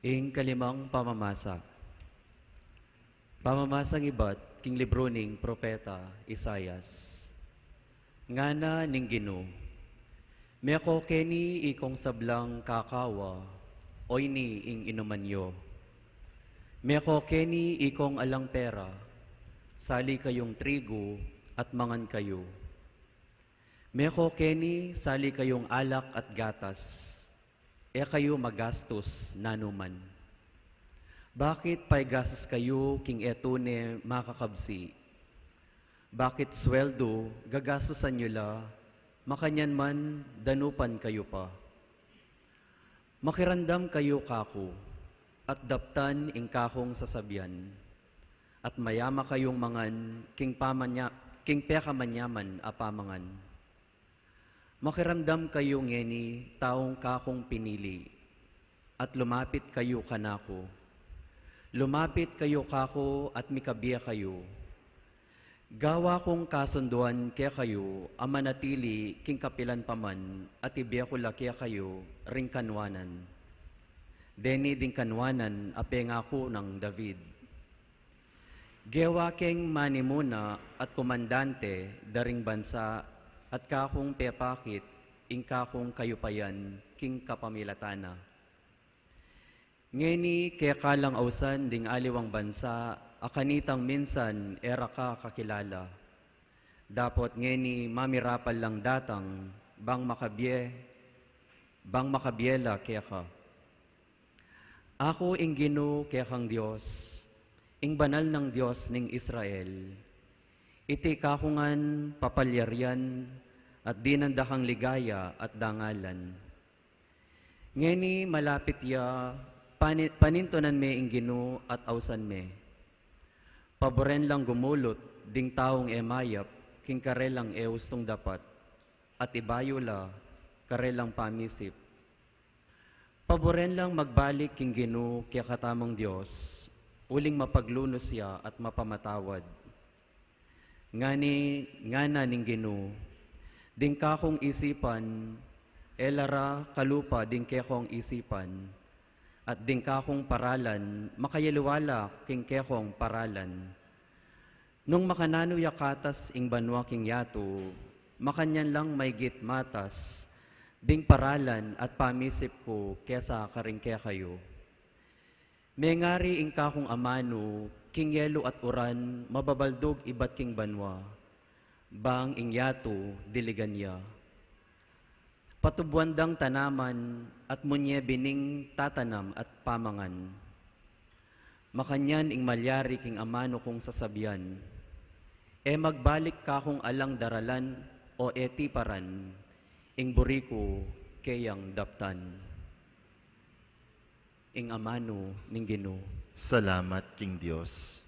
Ing kalimang pamamasa. Pamamasang ibat king libru ning propeta Isaias. Ngana ning Ginu, meko keni ikong sablang kakawa, oyni ing inuman yu. Meko keni ikong alang pera, sali kayung trigu at mangan kayu. Meko keni, sali kayung alak at gatas, e kayu magastus nanu man. Bakit paigastus kayu king e tune makakabsi? Bakit sweldu gagastusan yu la, makanyan man danupan kayu pa? Makiramdam kayu kaku, at daptan ing kakung sasabian, at mayama kayung mangan king pamanya-, king pekamanyaman a pamangan. Makiramdam kayu ngeni, taung kakung pinili, at lumapit kayu kanaku. Lumapit kayu kaku at mikabie kayu. Gawa kung kasunduan kekayu a manatili king kapilan pa man, at ibie ku la kekayu ring kanwanan. Deni ding kanwanan a pengaku nang David. Gewa keng manimuna at komandante da ring bansa, at kakung pepakit ing kakung kayupayan king kapamilatan na. Ngeni keka lang ausan ding aliwang bansa a kanitang minsan e ra ka kakilala. Dapot ngeni mamirapal lang datang bang makabie, bang makabie la keka. Aku ing Ginu kekang Dios, ing banal nang Dios ning Israel. Iti kaku ngan papalyarian at dinan da kang ligaya at dangalan. Ngeni malapit ya, pani-, panintunan me ing Ginu at ausan me. Paburen lang gumulut ding taung e mayap king karelang e ustung dapat, at ibayu la karelang pamisip. Paburen lang magbalik king Ginu kekatamung Dios, uling mapaglunus ya at mapamatawad. Ngani, ngana ning Ginu, ding kakung isipan, e la ra kalupa ding kekong isipan, at ding kakung paralan, makayaliwa la king kekong paralan. Nung makananu ya katas ing banua king yatu, makanyan lang maygit matas ding paralan at pamisip ku kesa karing kekayu. Mengari ing kakung amanu king yelu at uran mababaldug ibat king banua, bang ing yatu diligan ya. Patubuan dang tanaman at munye bining tatanam at pamangan. Makanyan ing malyari king amanu kung sasabian, e magbalik kakung alang daralan o e tiparan, ing buri ku keyang daptan. Ing amanu ning Ginu. Salamat king Dios.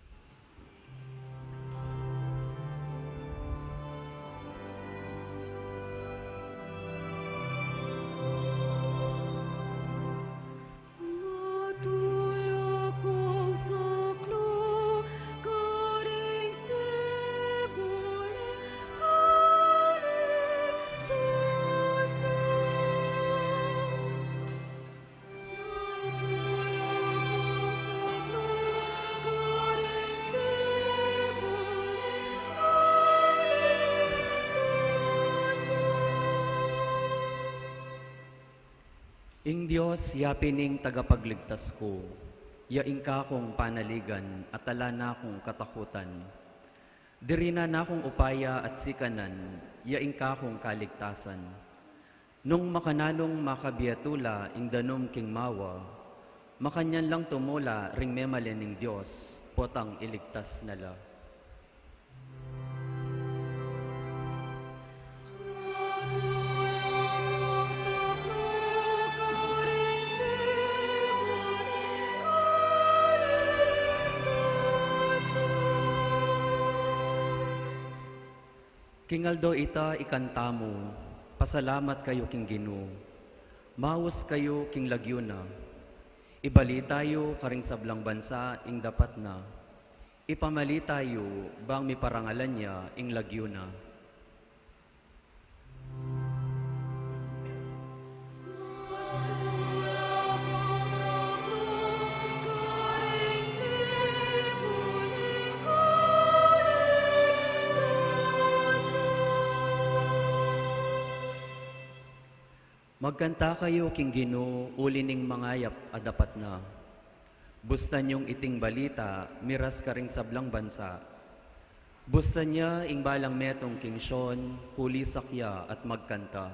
Ing Dios ya pin ing tagapagligtas ku, ya ing kakung panaligan at ala na kung katakutan. Diri na nakung upaya at sikanan, ya ing kakung kaligtasan. Nung makananung makabie tula ing danum king mawa, makanyan lang tumula ring memalen ning Dios, potang iligtas na la. King aldo ita ikanta mu, pasalamat kayu king Ginu, maus kayu king lagyu na, ibalita yu karing sablang bansa ing dapat na, ipamalita yu bang miparangalan ya ing lagyu na. Magkanta kayu king Ginu uli ning mangayap a dapat na. Bustan yung iting balita miras karing sablang bansa. Bustan ya ing balang metung king Sion, kulisak ya at magkanta.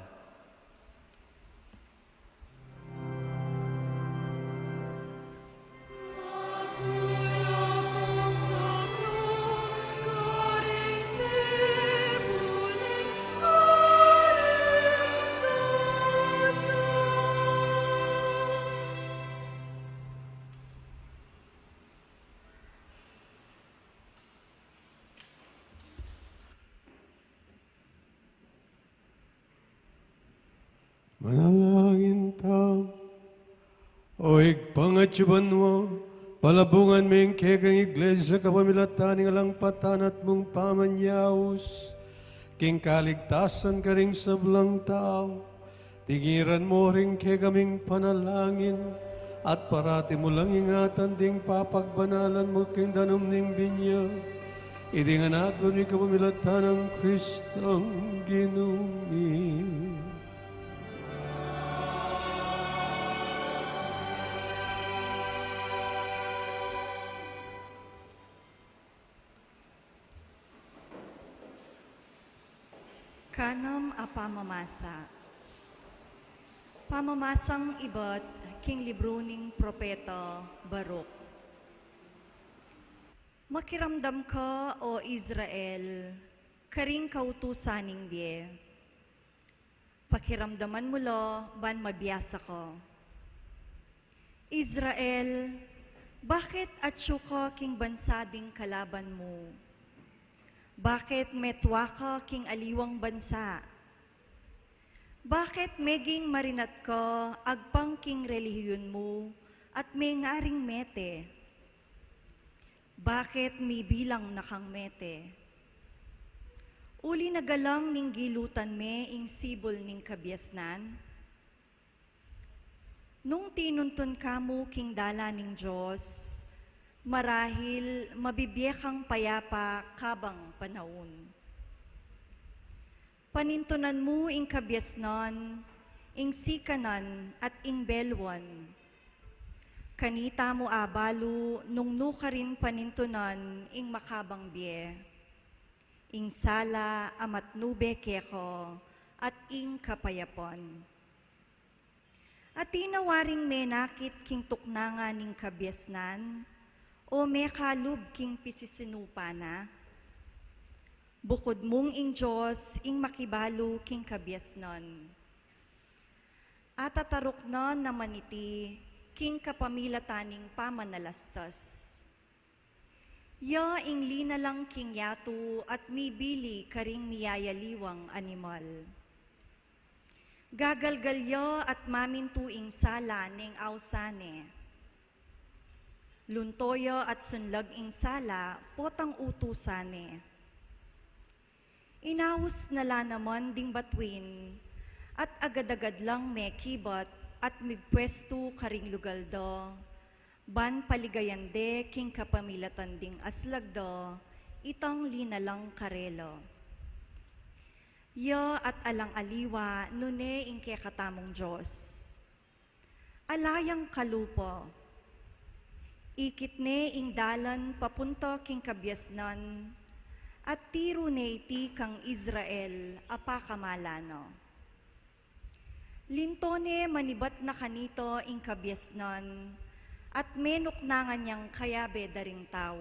Manalangin tamu. O Ibpang atsu ka banua, palabungan mu ing kekang Iglesia kapamilatan ning alang patanian mung pamanyaus king kaligtasan karing sablang tau. Tingiran mu ring kekaming panalangin, at parati mu lang ingatan ding papagbanalan mu king danum ning binyag. Iti ngan aduan mi kapamilatan nang Kristong Ginu mi. Kanam a pamamasa. Pamamasang ibat king libru ning propeta Baruch. Makiramdam ka, O Israel, karing kautusan ning bie. Pakiramdaman mu la ban mabiasa ka. Israel, bakit atsu ka king bansa ding kalaban mu? Bakit metua ka king aliwang bansa? Bakit meging marinat ka agpang king relihiyon mu at mengaring mete? Bakit mibilang na kang mete? Uli na galang ning gilutan me ing sibul ning kabiasnan? Nung tinuntun ka mu king dalan ning Dios, marahil mabibie kang payapa kabang panaun. Panintunan mu ing kabiasnan, ing sikanan, at ing belwan. Kanita mu abalu nung nu karin panintunan ing makabang bie, ing sala a matnube keka, at ing kapayapan. Atin na waring menakit king tuknangan ning kabiasnan, o mekalub king pisisinupa na? Bukud mung ing Dios ing makibalu king kabiasnan. Atataruk na naman iti king kapamilatan ning pamanalastas. Ya ing linalang king yatu at mibili karing miyayaliwang animal. Gagalgal ya at mamintu ing sala neng ausan ne. Lunto ya at sunlag ing sala potang utusan ne. Inaus na la naman ding batuin, at agad-agad lang mekibat at migpuestu karing lugal da, ban paligayan de king kapamilatan ding aslag da itang linalang karela. Ya at alang aliwa nune ing kekatamung Dios. Ala yang kalupa. Ikit ne ing dalan papunta king kabiasnan, at tiru ne iti kang Israel a pakamala na. Linto ne manibat na kanita ing kabiasnan, at menuknangan yang kayabe da ring tau.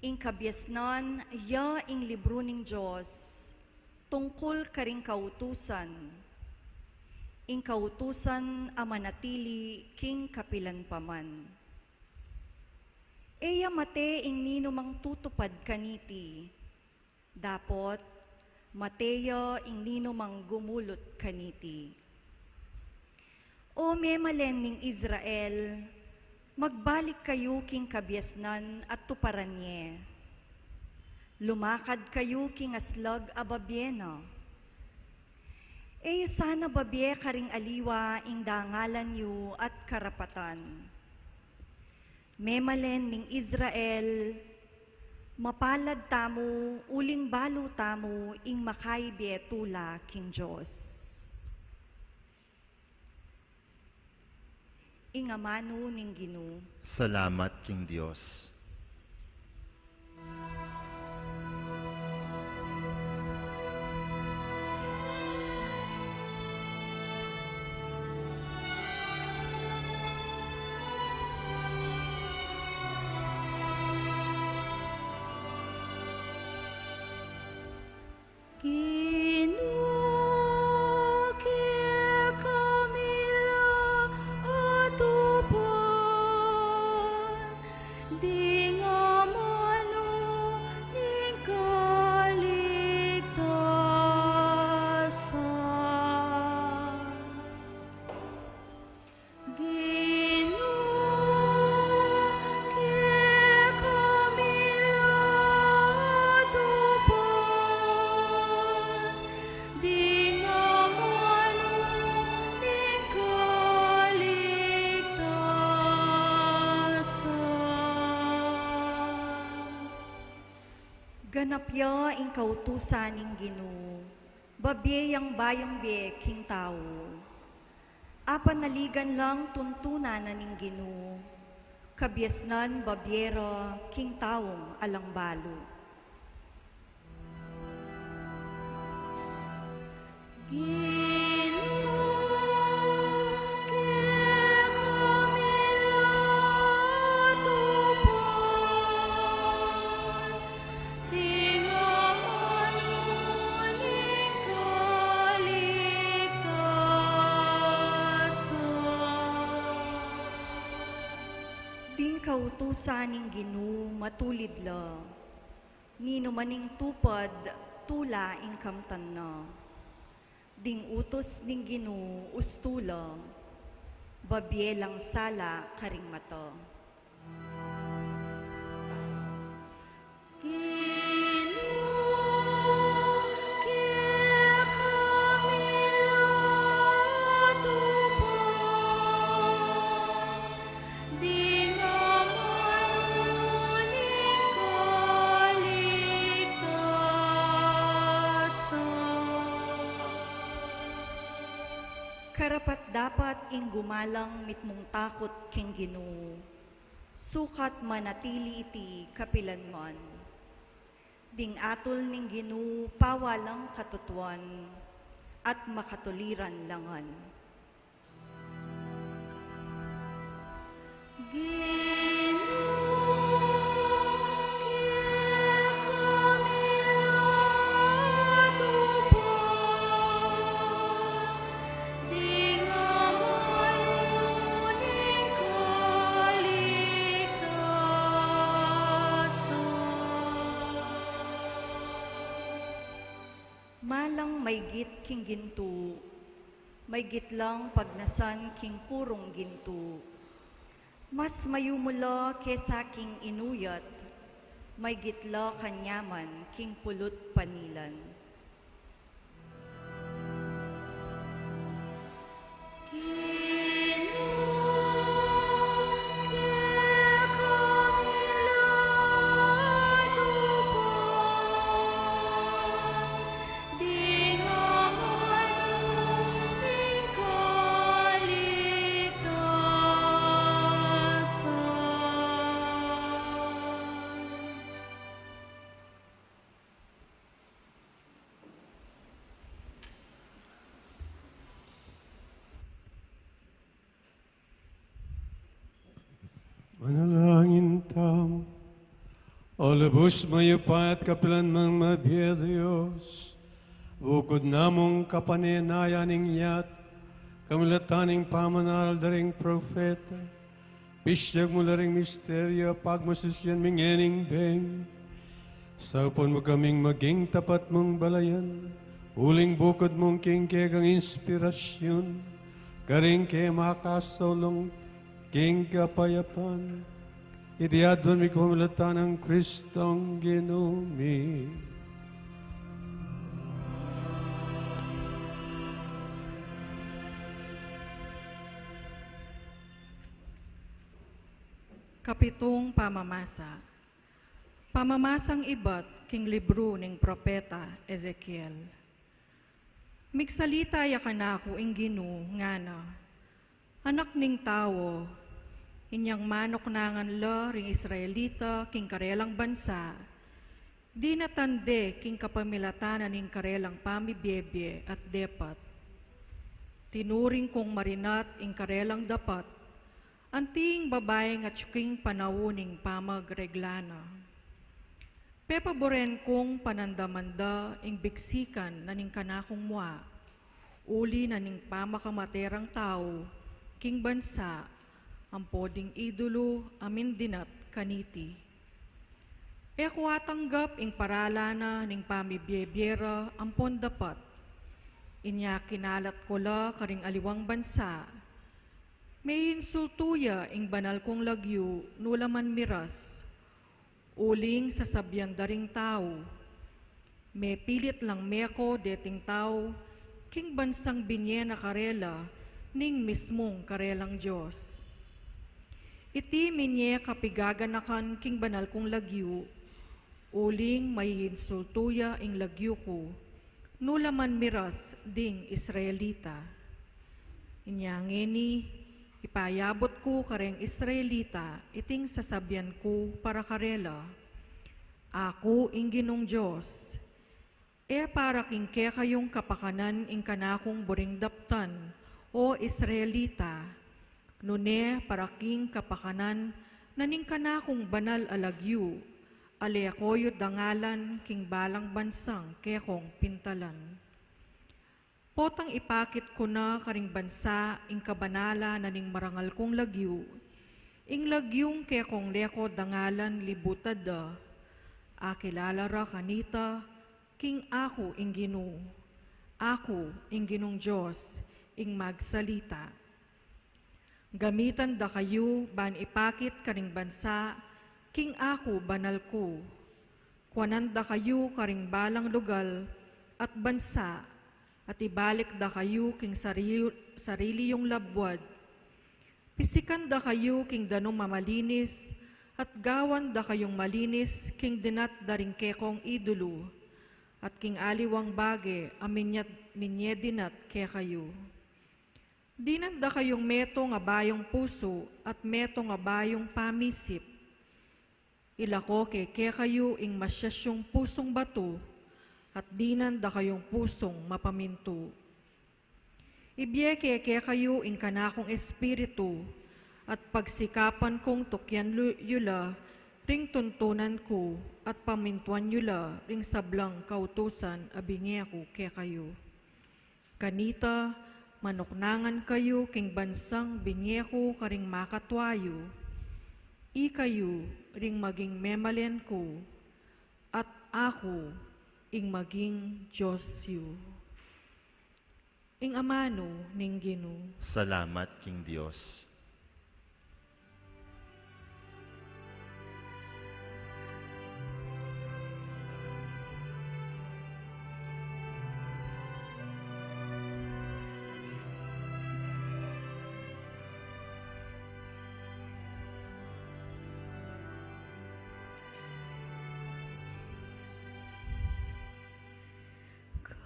Ing kabiasnan ya ing libru ning Dios, tungkul karing kautusan. Ing kautusan a manatili king kapilan pa man. E ya mate ing ninumang tutupad kaniti. Dapot, mate ya ing ninumang gumulut kaniti. O memalen ning Israel, magbalik kayu king kabiasnan at tuparan ye. Lumakad kayu king aslag a babie na. E yu sana babie karing aliwa ing dangalan yu at karapatan. Memalen ning Israel, mapalad tamu uling balu tamu ing makaibie tula king Dios. Ing amanu ning Ginu. Salamat king Dios. Ginu, kekami la atupan, di Ganap ya ing kautusan ning Ginu, babie yang bayung bie king tau. Apanaligan lang tuntunan na ning Ginu, kabiasnan babie ra king taung alang balu. Ginu, keka mi la tupan, ding amanu ning kaligtasan. Ding kautusan ning Ginu matulid la, ninuman ing tupad tula ing kamtan na. Ding utus ning Ginu ustu la, babie lang sala karing mata. Ginu, keka mi la tupan, ding amanu ning kaligtasan. Karapat-dapat ing gumalang mitmung takut king Ginu, sukat manatili iti kapilanman. Ding atul ning Ginu pawalang katutuan at makatuliran la ngan. Ginu, keka mi la tupan, ding amanu ning kaligtasan. Malang maygit king gintu, maygit lang pagnasan king purung gintu. Mas mayumu la kesa king inuyat, maygit la kanyaman king pulut panilan. Ginu, keka mi la tupan, ding amanu ning kaligtasan. Manalangin tamu. O lubus mayupaya at kapilan mang mabie a Dios, bukud namung kapanenayan ning yatu, kamulatan ning pamanaral da ring propeta, pisyag mu la ring misteryu a pagmasusian mi ngening bengi. Saupan mu kaming maging tapat mung balayan, uling bukud mung king kekang inspirasyun, karing ke makasaulung king kapayapan. Iti aduan mi kapamilatan nang Kristong Ginu mi. Kapitung pamamasa. Pamamasang ibat king libru ning propeta Ezekiel. Migsalita ya kanaku ing Ginu, ngana: Anak ning tau, inyang manuknangan la ring Israelita king karelang bansa, dinatan de king kapamilatan na ning karelang pamibiebie at depat. Tinuring kung marinat ing karelang dapat, anti ing babaing atyu king panaun ning pamagregla na. Pepaburen kung panandaman da ing biksikan na ning kanakung mua, uli na ning pamakamate rang tau king bansa ampo ding idulu a mindinat kaniti. E ku atanggap ing paralan na ning pamibiebie ra ampon dapat. Inya kinalat ku la karing aliwang bansa. Meinsultu ya ing banal kung lagyu nu la man miras. Uling sasabian da ring tau, mepilit lang meko deting tau king bansang binie na karela ning mismung karelang Dios. Iti minie kapigaganakan king banal kung lagyu, Uling maiinsultu ya ing lagyu ku, nu la man miras ding Israelita. Inya ngeni, ipayabut ku kareng Israelita iting sasabian ku para karela, Aku ing Ginung Dios. E para king kekayung kapakanan ing kanakung buring daptan, o Israelita, nune para king kapakanan na ning kanakung banal a lagyu, a leko yu dangalan king balang bansang kekong pintalan. Potang ipakit ku na karing bansa ing kabanalan na ning marangal kung lagyu, ing lagyung kekong leko dangalan libutad da, akilala ra kanita, king aku ing Ginu, aku ing Ginung Dios, ing magsalita. Gamitan da kayu ban ipakit karing bansa, king aku banal ku. Kuanan da kayu karing balang lugal at bansa, at ibalik da kayu king sarili, sarili yung labuad. Pisikan da kayu king danum a malinis, at gawan da kayung malinis king dinat da ring kekong idulu, at king aliwang bage a minyat, minye dinat kekayu. Dinan da kayung metung a bayung pusu at metung a bayung pamisip. Ilako ke kekayu ing masiasyung pusung batu, at dinan da kayung pusung mapamintu. Ibie ke kekayu ing kanakung Espiritu, at pagsikapan kung tukyan lu-, yu la ring tuntunan ku, at pamintuan yu la ring sablang kautusan a binye ku kekayu. Kanita, manuknangan kayu king bansang binye ku karing makatua yu. Ikayu ring maging memalen ku, at aku ing maging Dios yu. Ing amanu ning Ginu. Salamat king Dios.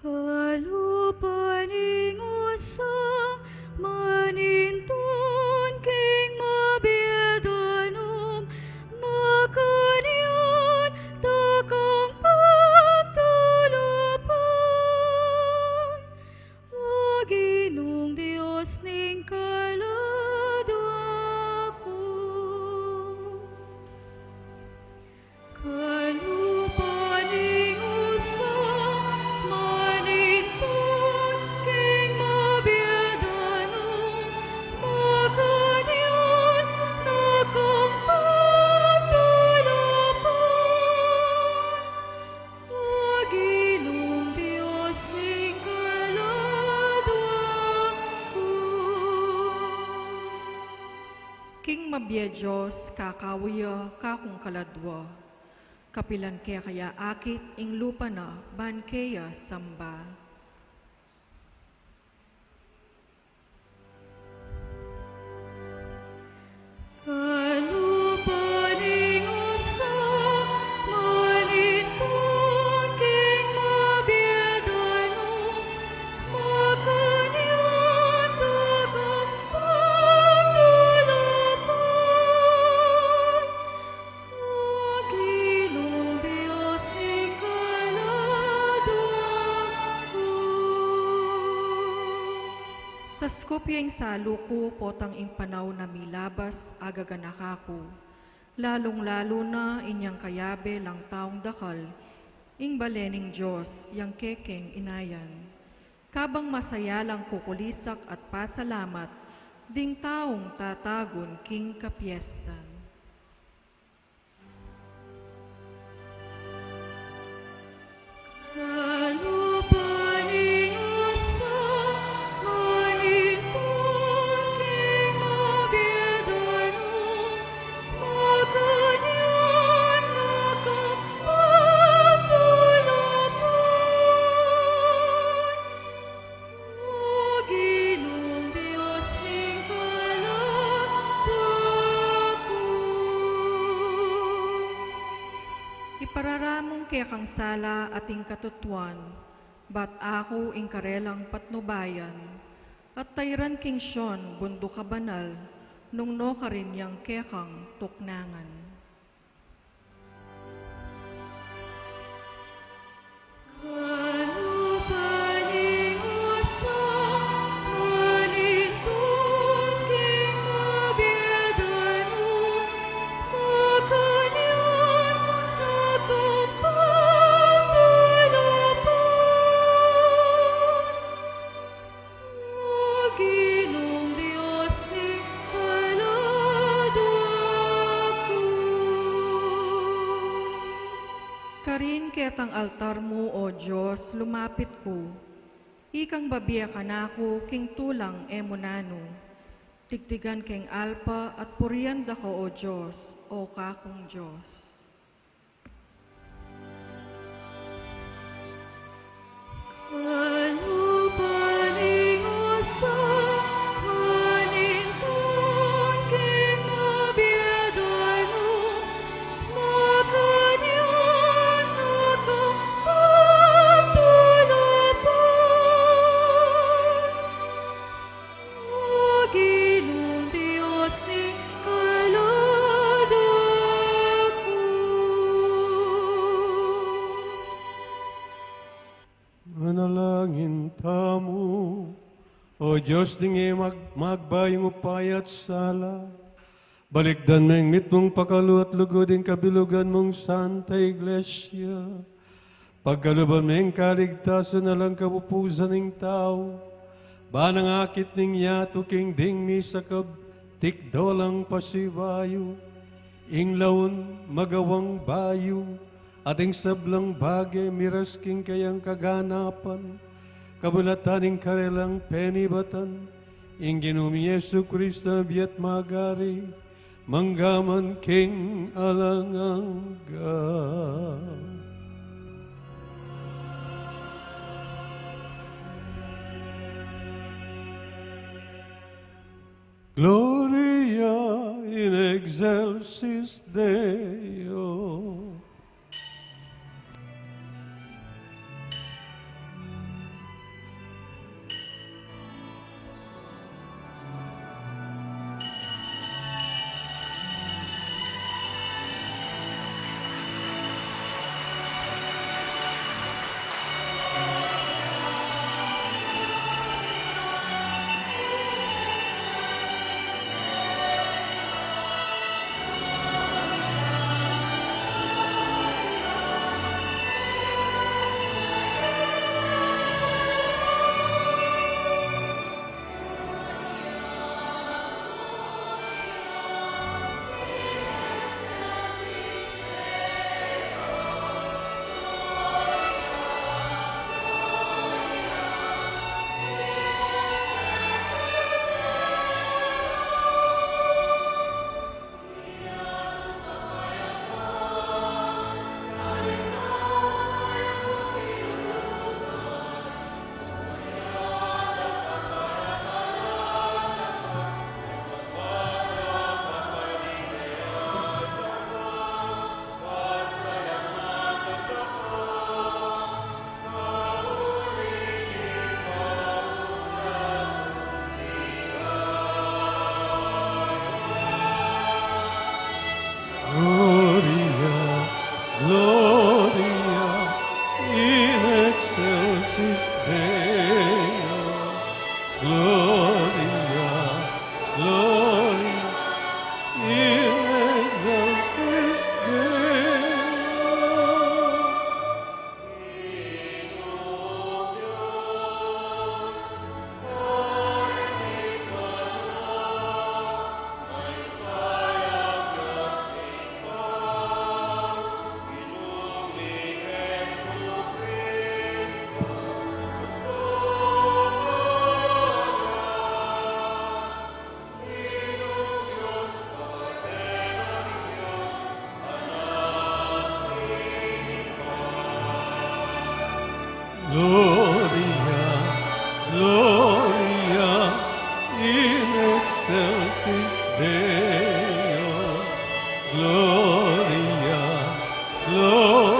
Kalupa ning usang manintun king mabie danum, makanyan da kang patalapan, O Ginung Dios ning kaladwa ku. Kalupa ning usang manintun king mabie danum, makanyan da kang patalapan, O Ginung Dios ning kaladwa ku. King mabie Dios, kakau ya kakung kaladwa. Kapilan ke kaya akit ing lupa na ban keya samba? Kalupa ning usang manintun king mabie danum, makanyan da kang patalapan, O Ginung Dios ning kaladwa ku. Saskup ya ing salu ku potang ing panau na milabas agaganaka ku, lalung-lalu na inyang kayabe lang taung dakal ing bale ning Dios yang kekeng inayan. Kabang masaya lang kukulisak at pasalamat ding taung tatagun king kapiestan. Kalupa ning usang manintun king mabie danum, makanyan da kang patalapan, O Ginung Dios ning kaladwa ku. Pararamung kekang sala at ing katutuan, bat aku ing karelang patnubayan, at tairan king Sion bunduk a banal, nung nukarin yang kekang tuknangan. O Ginung Dios ning kaladaku. Karin ketang altar mu, O Dios, lumapit ku. Ikang babie kanaku king tulang e mu nanu. Tigtigan keng alpa at purian da ka, O Dios, o kakung Dios. O Ginung Dios ning kaladaku. Manalangin tamu. O Dios, ding e mag-, magbayung upaya at sala, balikdan meng mitmung pakalu at lugud ing kabilugan mung Santa Iglesia. Pagkaluban meng kaligtasan alang kapupusan ning tau, ban nang akit ning yatu king ding misakab tikdo lang pasibayu, ing laun magawang bayu, at ing sablang bage miras king kayang kaganapan, kabulatan ning karelang penibatan, ing Ginu ming Jesucristo, bie at magari, mangga man king alang angga. Gloria in excelsis Deo. Gloria, Gloria in excelsis Deo. Gloria, Gloria in excelsis Deo. Gloria, Gloria in excelsis Deo. Gloria, Gloria.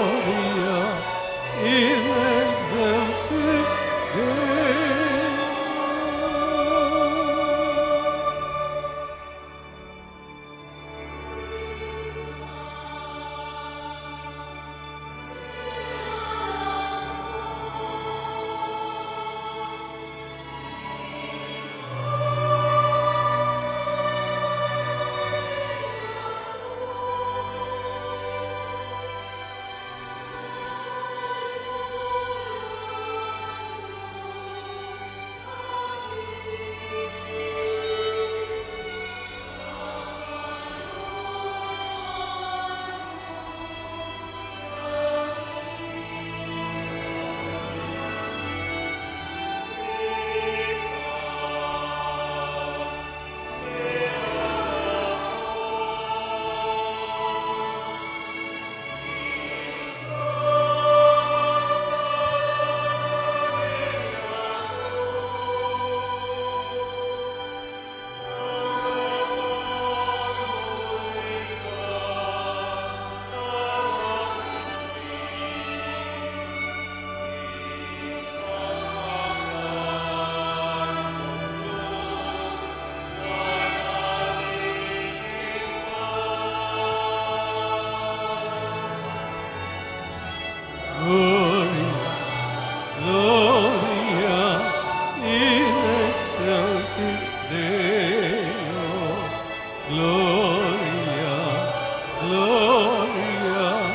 Gloria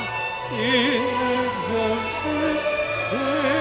in excelsis Deo.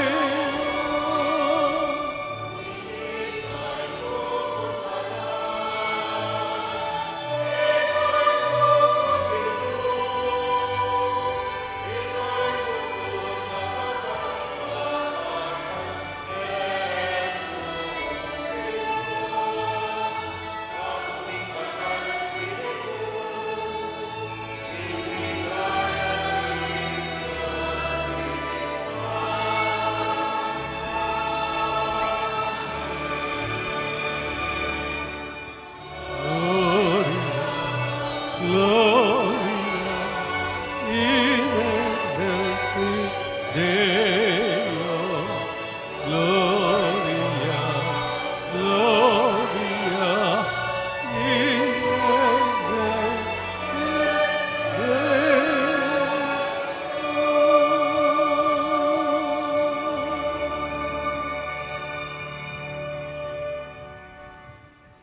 Gloria, Gloria in excelsis Deo. Gloria, Gloria in excelsis Deo.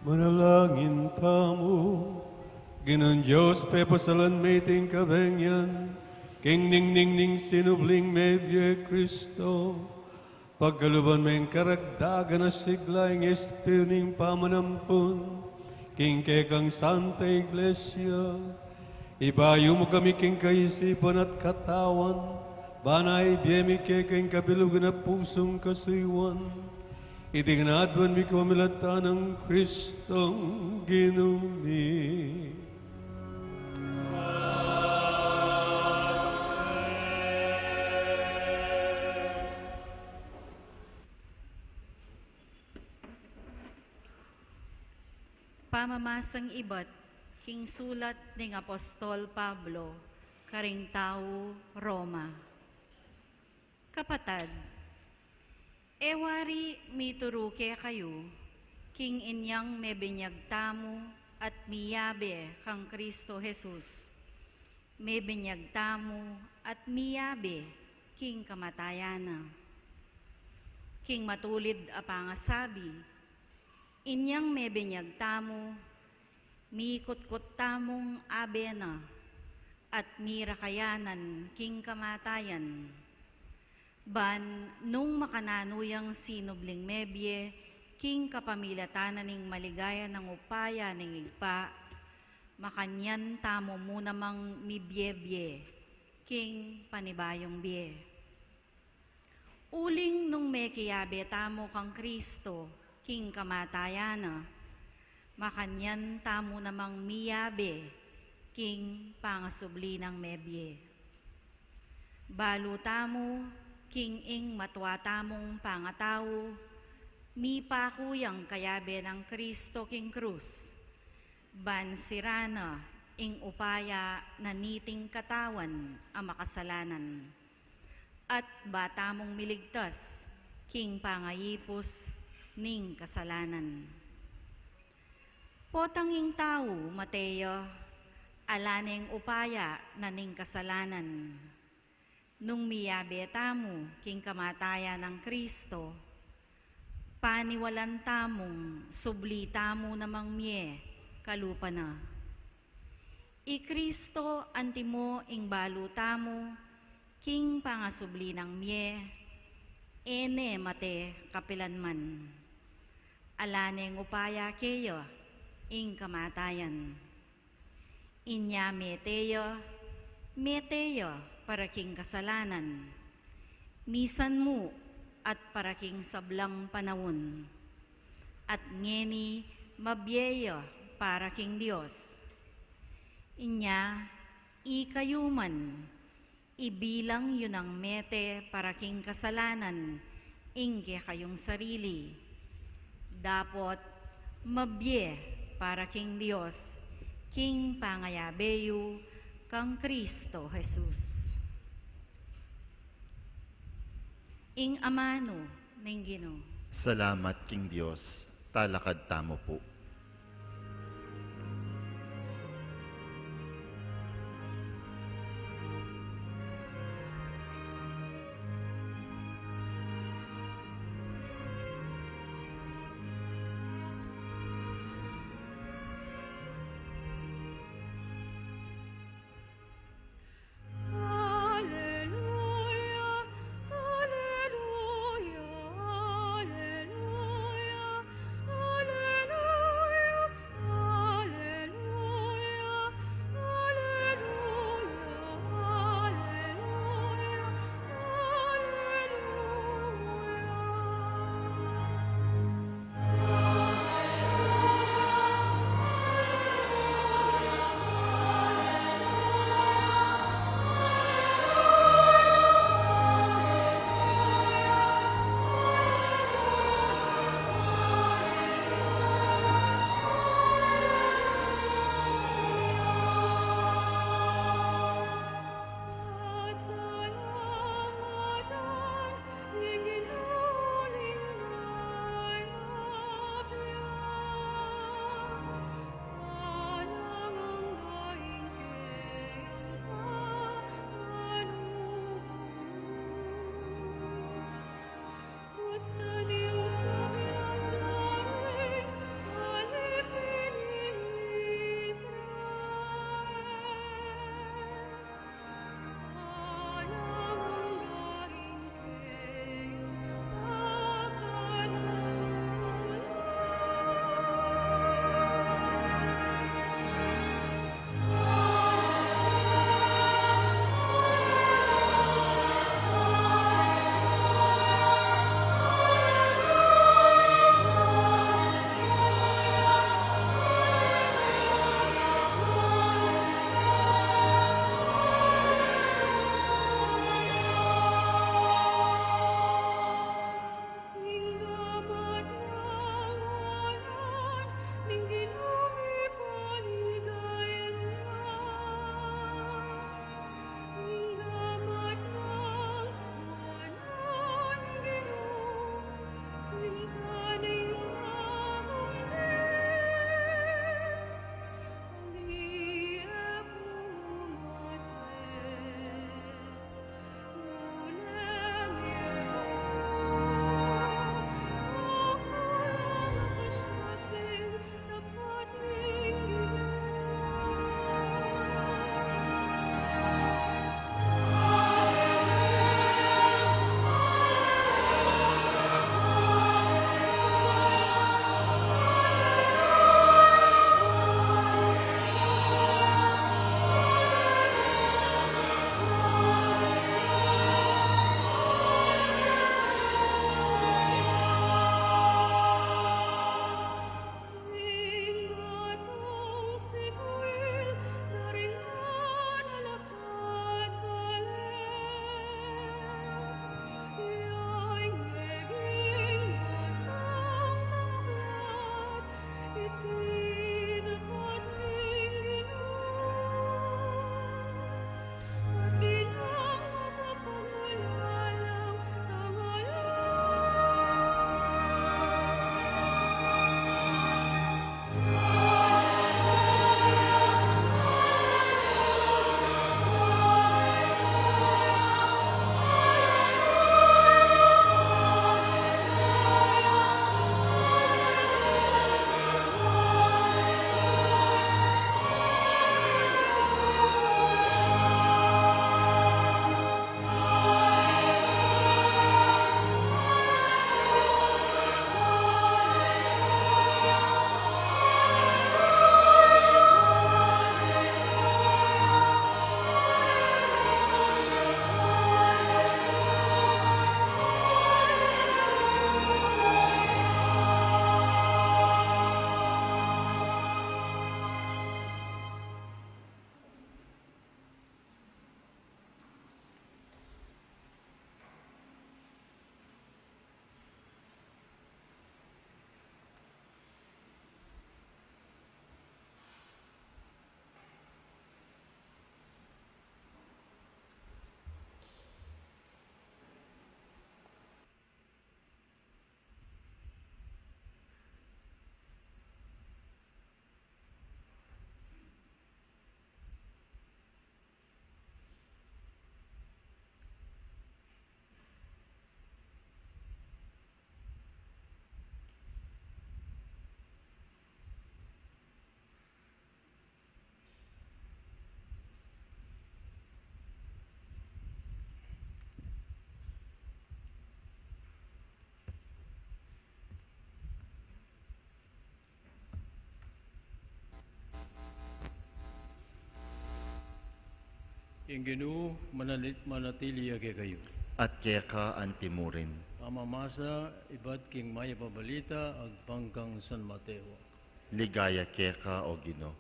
Manalangin tamu. Ginung Dios, pepasalan me iting kabenyan king ningning ning sinubling mebie Kristo. Pagkaluban meng karagdagan a sigla ing espiritu ning pamanampun king kekang Santa Iglesia. Ibayu mu kami king kaisipan at katawan, ban ibie mi keka ing kabilugan a pusung kasuyuan. Iti ngan aduan mi king pamilatan nang Kristong Ginu mi. Pamamasang ibat king sulat ning Apostol Pablo karing tau Roma. Kapatad, e wari mituru kekayu king inyang mebinyag tamu at miyabe kang Kristo Jesus, mebinyag tamu at miyabe king kamatayan na. King matulid a pangasabi, inyang mebinyag tamu, mikutkut tamung abe na, at mirakayanan king kamatayan. Ban nung makananu yang sinubling mebie king kapamilatan na ning maligaya nang upaya ning Ibpa, makanyan tamu mu namang mibie-bie king panibayung bie. Uling nung mekiyabe tamu kang Kristo king kamatayan na, makanyan tamu namang miyabe king pangasubli nang mebie. Balu tamu king ing matua tamung pangatau, mipaku yang kayabe nang Kristo king krus, ban sira na ing upaya na niting katawan a makasalanan, at ba tamung miligtas king pangayipus ning kasalanan. Potang ing tau mate ya, ala neng upaya na ning kasalanan. Nung miyabe tamu king kamatayan nang Kristo, paniwalan tamung subli tamu namang mie kalupa na. I Kristo antimo ing balu tamu king pangasubli nang mie, e ne mate kapilan man. Ala neng upaya keya ing kamatayan. Inya mete ya, mete ya para king kasalanan, misan mu at para king sablang panaun. At ngeni mabie ya para king Dios. Inya ikayu man, ibilang yu nang mete para king kasalanan ing kekayung sarili, dapot mabie para king Dios king pangayabe yu kang Kristo Jesus. Ing amanu ning Ginu. Salamat king Dios. Talakad tamu pu. Ing Ginu manani-, manatili ya kekayu. At keka antimurin. Pamamasa ibat king Mayap a Balita agpang kang San Mateo. Ligaya keka, o Ginu.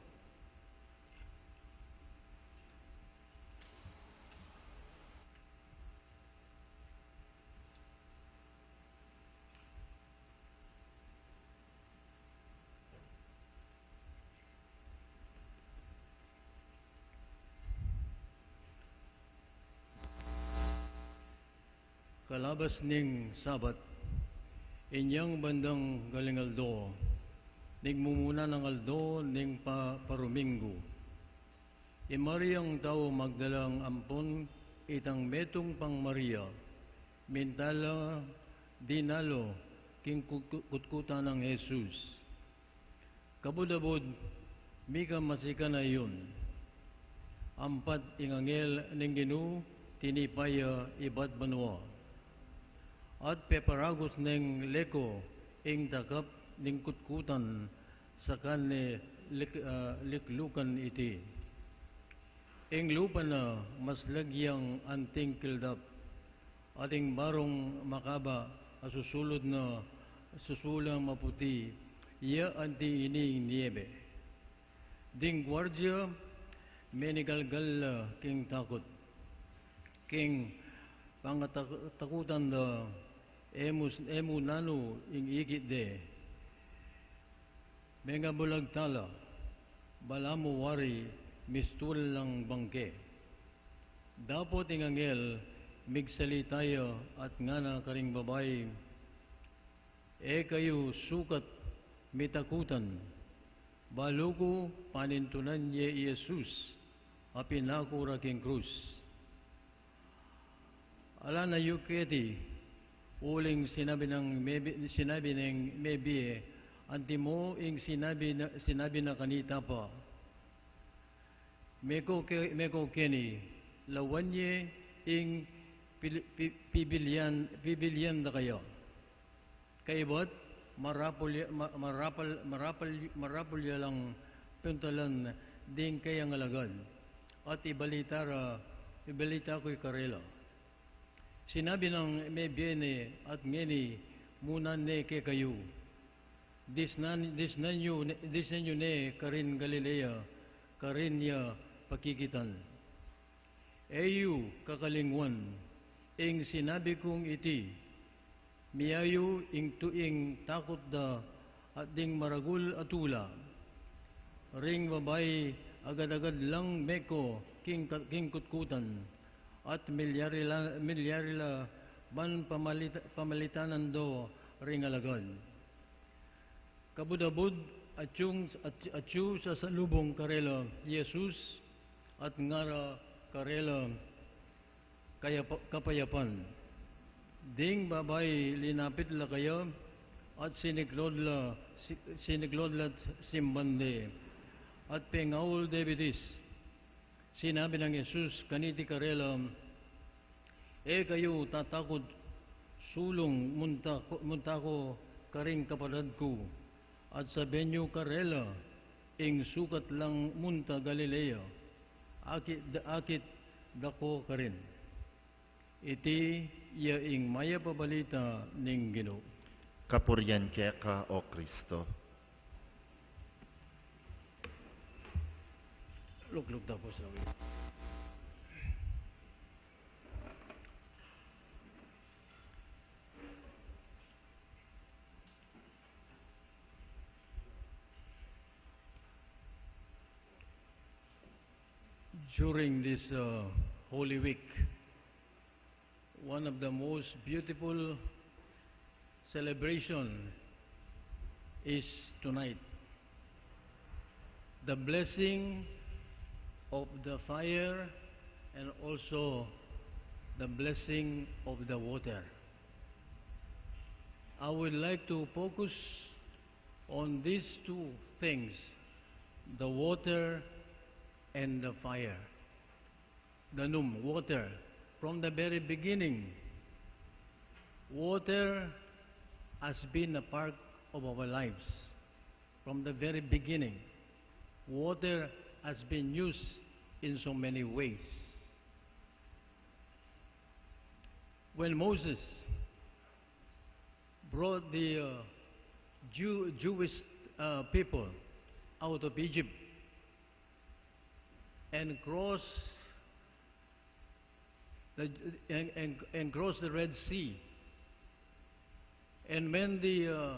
Kalabas ning Sabat, inyang bandang galing aldo, ning mumuna nang aldo ning pa-, paruminggu. I Mariang tau Magdalang ampon itang metung pang Maria, minta la dinalo king kut-, kutkutan nang Jesus. Kabud-abud, mika masikan a yun, ampat ing anghel ning Ginu tinipa ya ibat banua. At peparagus neng leko ing takap ning kutkutan saka ne lik-, ah, liklukan iti. Ing lupa na maslag yang anting kildap, at ing barung makaba a susulud na susulang maputi ya anti ining niebe. Ding guardia menigalgal la king takut. King pangatakutan da, e mu, e mu nanu ing ikit de. Mengabulag tala, balamu wari mistul lang bangke. Dapot ing anghel migsalita ya at ngana karing babai, "E kayu sukat mitakutan, balu ku panintunan ye i Jesus a pinaku ra king krus." Ala na yu keti, uling sinabi nang mebi-, sinabi neng mebie, "Antimo ing sinabi na, sinabi na kanita pa." Meko ke-, meko keni, lawan ye ing pil-, pi-, pibilian, pibilian da kaya. Kaybat, marapul ya, ma-, marapal, marapal, marapul ya lang puntalan ding kayang alagad, at ibalita ra, ibalita ku karela. Sinabi nang mebie ne at ngeni, muna ne kekayu, disnan, disnan yu ne, disnan yu ne karin Galilea, karin ya pakikitan. E yu kakalingwan ing sinabi kung iti, miyayu ing tu-, ing takut da at ding maragul a tula. Ring babai agad-agad lang meko king ka-, king kutkutan, at milyari la, milyari la ban pamalita-, pamalitanan do ring alagad. Kabud-abud, atyu, at-, atyu sasalubung karela i Jesus, at ngara karela, "Kayapa-, kapayapan." Ding babai linapit la kaya, at siniklod la, si-, siniklod la simban de, at pengaul de bitis. Sinabi nang Jesus kaniti karela, "E kayu tatakut, sulung munta ku, munta ku karing kapadad ku, at sabian yu karela, ing sukat lang munta Galilea, akit, akit dako karin." Iti ya ing mayap a balita ning Ginu. Kapurian keka, o Kristo. Lukluk ta pu sa awit. During this, uh, Holy Week, one of the most beautiful celebration is tonight. The blessing of the fire and also the blessing of the water. I would like to focus on these two things, the water and the fire. Danum, water. From the very beginning, water has been a part of our lives. From the very beginning, water has been used in so many ways. When Moses brought the uh, Jew, Jewish uh, people out of Egypt and crossed the, and, and, and crossed the Red Sea, and when the uh,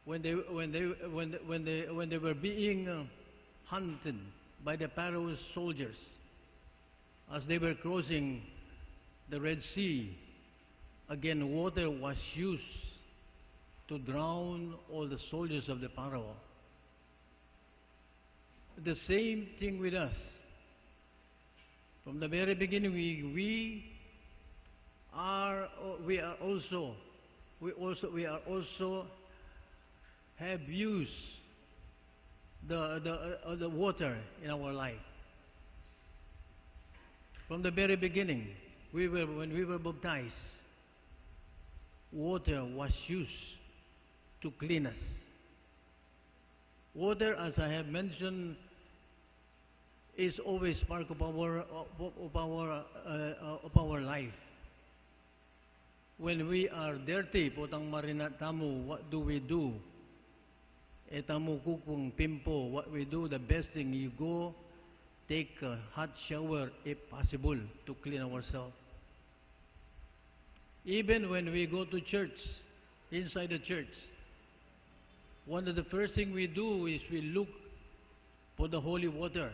when they when they when they, when they when they were being uh, hunted by the Pharaoh's soldiers, as they were crossing the Red Sea, again water was used to drown all the soldiers of the Pharaoh. The same thing with us. From the very beginning, we, we are we are also we also we are also have used the the, uh, the water in our life. From the very beginning, we were when we were baptized, water was used to clean us. Water, as I have mentioned, is always part of our of our uh, uh, of our life. When we are dirty, potang marina tamu, what do we do? E tamu kukung pimpo, what we do? The best thing, you go take a hot shower if possible to clean ourselves. Even when we go to church, inside the church, one of the first thing we do is we look for the holy water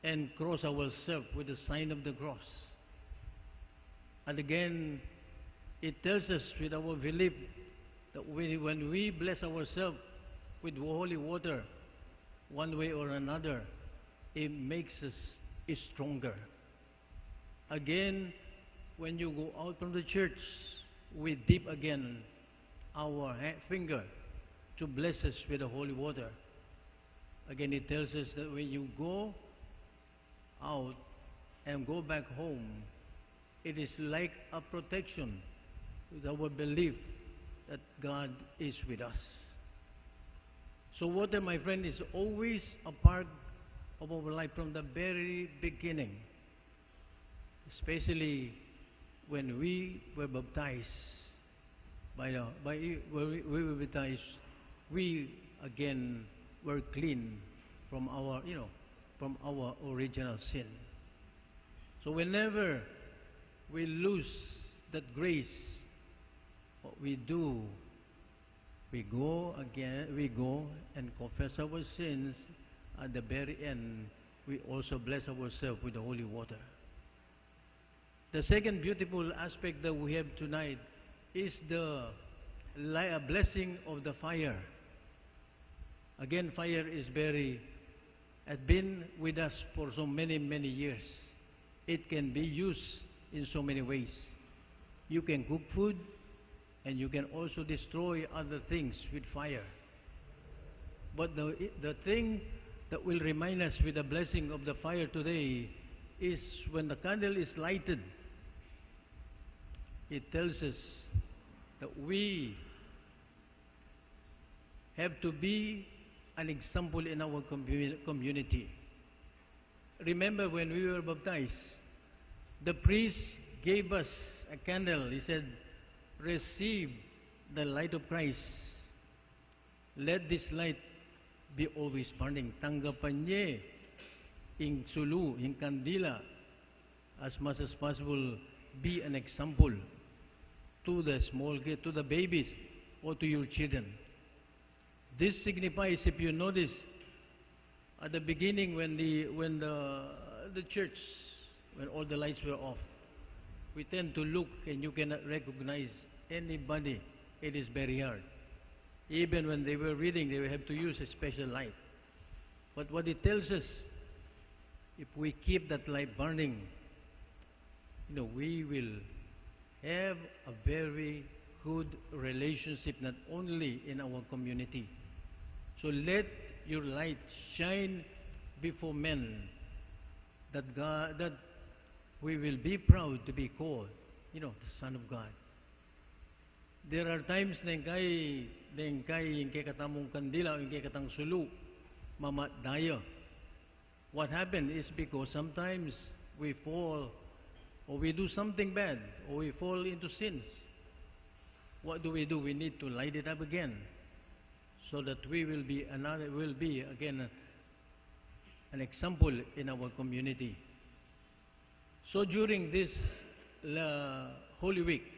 and cross ourselves with the sign of the cross. And again, it tells us with our belief that we, when we bless ourselves with holy water, one way or another, it makes us stronger. Again, when you go out from the church, we dip again our ha- finger to bless us with the holy water. Again, it tells us that when you go out and go back home, it is like a protection with our belief that God is with us. So water, my friend, is always a part of our life from the very beginning, especially when we were baptized. By the by, when we, we were baptized, we again were clean from our, you know, from our original sin. So whenever we lose that grace, what we do, we go again, we go and confess our sins. At the very end, we also bless ourselves with the holy water. The second beautiful aspect that we have tonight is the li- uh, blessing of the fire. Again, fire is very has been with us for so many, many years. It can be used in so many ways. You can cook food, and you can also destroy other things with fire. But the, the thing that will remind us with the blessing of the fire today is when the candle is lighted, it tells us that we have to be an example in our commu- community. Remember when we were baptized, the priest gave us a candle. He said, "Receive the light of Christ. Let this light be always burning." Tanggapan ye ing sulu, ing kandila, as much as possible, be an example to the small kid, to the babies, or to your children. This signifies, if you notice, at the beginning when the when the the church, when all the lights were off, we tend to look and you cannot recognize anybody. It is very hard. Even when they were reading, they will have to use a special light. But what it tells us, if we keep that light burning, you know, we will have a very good relationship not only in our community. So let your light shine before men, that God, that we will be proud to be called, you know, the Son of God. There are times na ing kai, na ing kai, ing kekatamung kandila, ing kekatang sulu, mamat daya. What happened is because sometimes we fall, or we do something bad, or we fall into sins, what do we do? We need to light it up again so that we will be another, will be again an example in our community. So during this, uh, Holy Week,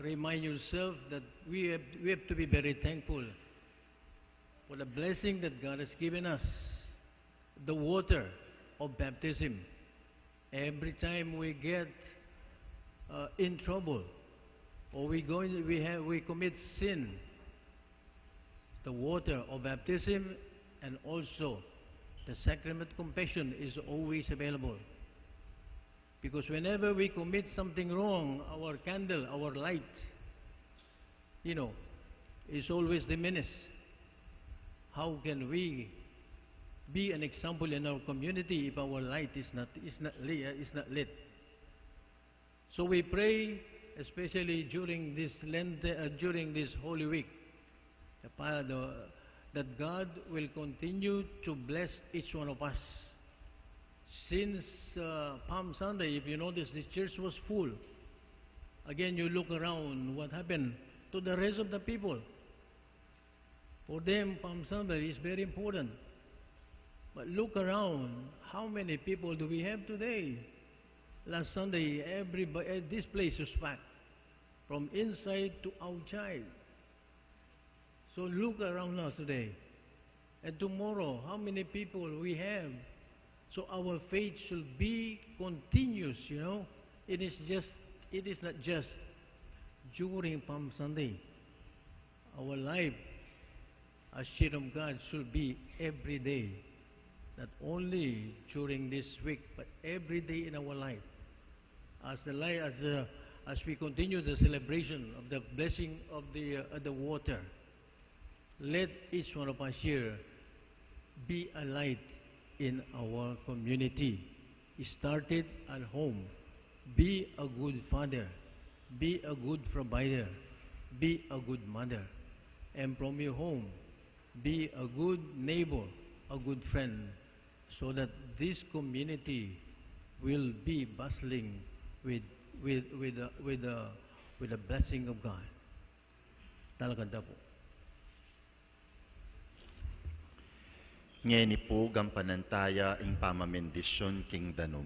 remind yourself that we have, we have to be very thankful for the blessing that God has given us, the water of baptism. Every time we get, uh, in trouble, or we go in, we have, we commit sin, the water of baptism and also the sacrament of confession is always available. Because whenever we commit something wrong, our candle, our light, you know, is always diminished. How can we be an example in our community if our light is not, is not li-, uh, is not lit? So we pray, especially during this Lent, uh, during this Holy Week, the pa-, the, that God will continue to bless each one of us. Since, uh, Palm Sunday, if you notice, the church was full. Again, you look around, what happened to the rest of the people? For them, Palm Sunday is very important. But look around, how many people do we have today? Last Sunday, everybody, eh, this place was packed, from inside to outside. So look around us today. And tomorrow, how many people we have? So our faith should be continuous, you know. It is just, it is not just during Palm Sunday. Our life as children of God should be every day, not only during this week, but every day in our life. As the light, as the, as we continue the celebration of the blessing of the, uh, the water, let each one of us here be a light in our community. Start it at home. Be a good father. Be a good provider. Be a good mother. And from your home, be a good neighbor, a good friend, so that this community will be bustling with, with, with the, with the, with the blessing of God. Talakad ta pu. Ngeni pu, gampanan taya ing pamamendisyun king danum.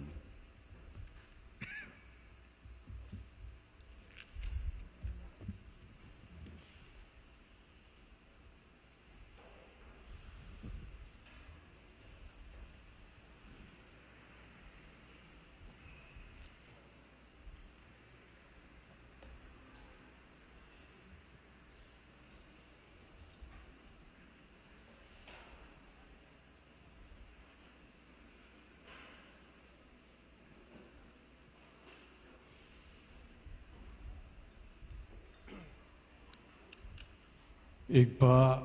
Ibpa,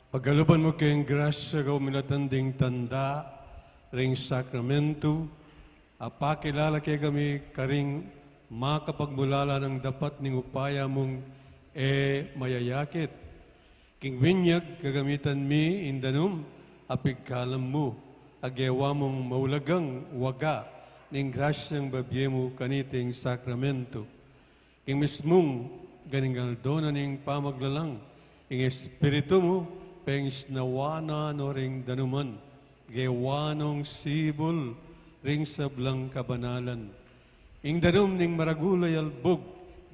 pagaluban mu keng grasya kapamilatan ding tanda ring sakramentu, a pakilala kekami karing makapagmulalang dapat ning upaya mung e mayayakit. King binyag gagamitan mi ing danum a pigkalam mu, a gewa mung maulagang waga ning grasyang bibie mu kaniting sakramentu. King mismung ganing aldo na ning pamaglalang, ing Espiritu mu pengisnawa na no ring danuman, gewa nong sibul ring sablang kabanalan. Ing danum ning maragul a yalbug,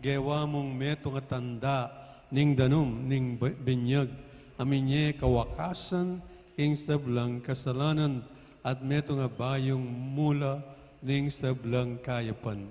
gewa mung metung a tanda ning danum ning bi-, binyag, a minye kawakasan king sablang kasalanan, at metung a bayung mula ning sablang kayapan.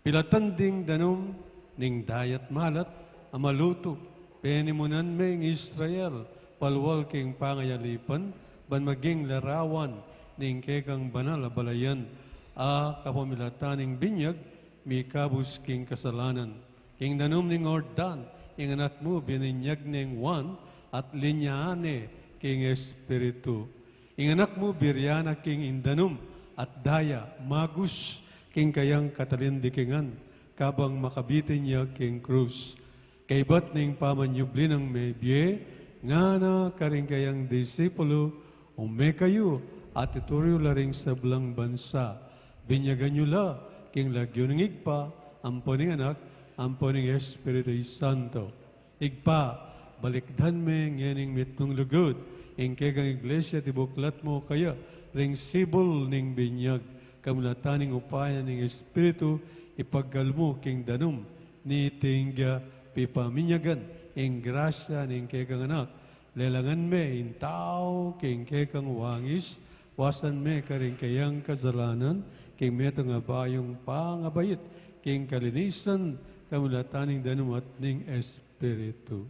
Pilatan ding danum ning dayat malat a malutu, penimunan me ing Israel, palwal king pangayalipan, ban maging larawan ning kekang banal a balayan, a kapamilatan ning binyag, mikabus king kasalanan. King danum ning Jordan, ing anak mu bininyag neng Juan, at linyahan ne king Espiritu. Ing anak mu birian na king indanum at daya, magus king kayang katalindikingan, kabang makabitin ya king krus. Kaybat ning pamanyubli nang mebie, ngana karing kayang disipulu, ume kayu At ituru yu la ring sablang bansa. Binyagan yu la king lagyu ning Ibpa, ampo ning Anak, ampo ning Espiritu Santo. Ibpa, balikdan me ngening mitmung lugud ing kekang Iglesia, at ibuklat mu kaya ring sibul ning binyag, kamulatan ning upaya ning Espiritu, ipagkalub mu king danum ning ating pipabinyagan ing grasya ning kekang Anak. Lelangan me ing tau king kekang wangis, wasan me karing kayang kasalanan king metung a bayung pangabait king kalinisan, kamulatan ning danum at ning Espiritu.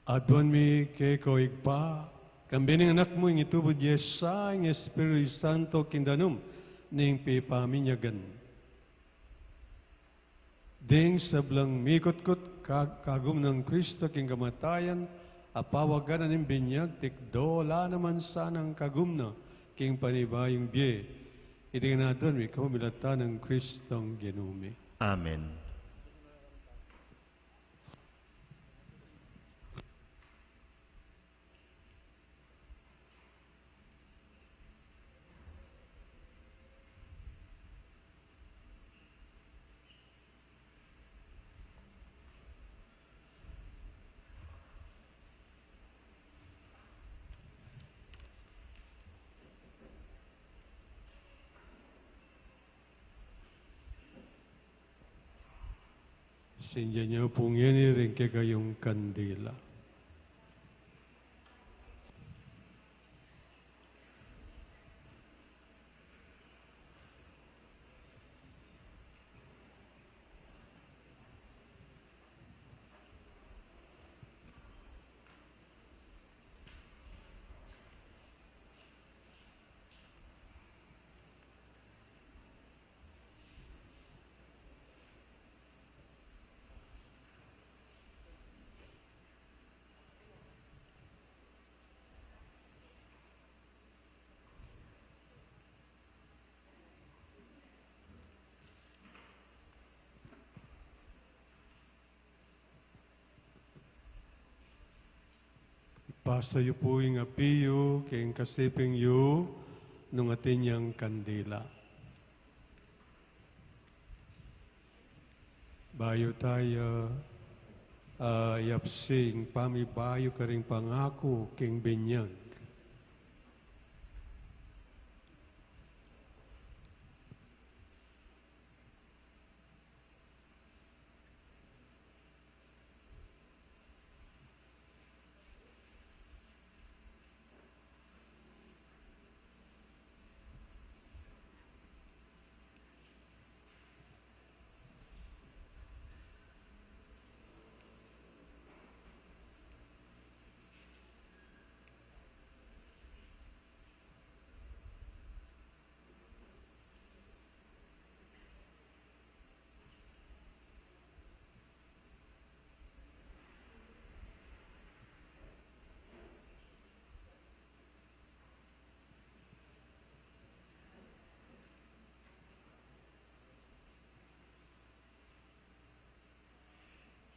Aduan mi keka, Ibpa, kambe ning Anak mu, ing itubud ya sa ing Espiritu Santo king danum ning pipabinyagan. Ding sablang mikutkut ka-, kagum nang Kristo king kamatayan, apawagan na ning binyag, tikdo la naman sanang kagum na king panibayung bie. Iti ngan aduan mi kamulatan nang Kristong Ginu mi. Amen. Sindian yu pu ngeni ring kekayung kandila. Ipasa yu pu ing api yu king kasiping yu nung atin yang kandila. Bayu taya, ah, yapsi ing pamibayu karing pangaku king binyag.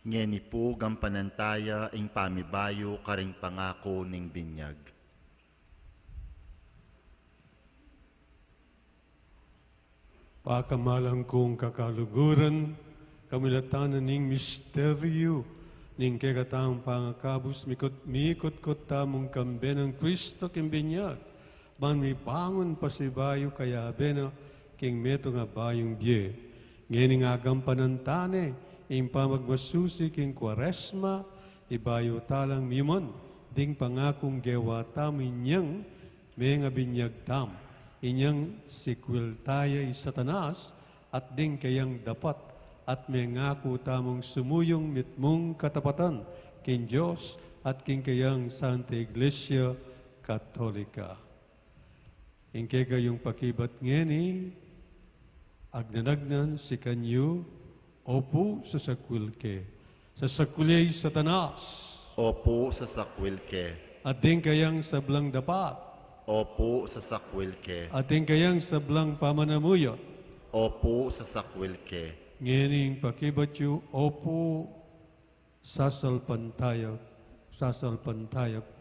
Ngeni pu, gampanan taya ing pamibayu karing pangaku ning binyag. Pakamalan kung kakaluguran, kamulatan na ning misteryu ning kekatamung pangakabus, mikut-, mikutkut tamung kambe nang Kristo king binyag, ban mibangun pasibayu kayabe na king metung a bayung bie. Ngeni ngan gampanan tane ing pamagmasusi king Kuaresma, ibayu talang mimon ding pangakung gewa tamu inyang mengabinyag tamu, inyang sikwil taya i Satanas, at ding kayang dapat, at mengaku tamung sumuyung mitmung katapatan king Dios at king kayang Santa Iglesia Katolika. Ing kekayung pakibat ngeni, agnan-agnan, sikan yu, opu, sasakwil ke. Sasakwil ya i Satanas. Opu, sasakwil ke. At ding kayang sablang dapat. Opu, sasakwil ke. At ding kayang sablang pamanamuyot. Opu, sasakwil ke. Ngeni ing pakibat yu, opu, sasalpantaya, sasalpantaya ku.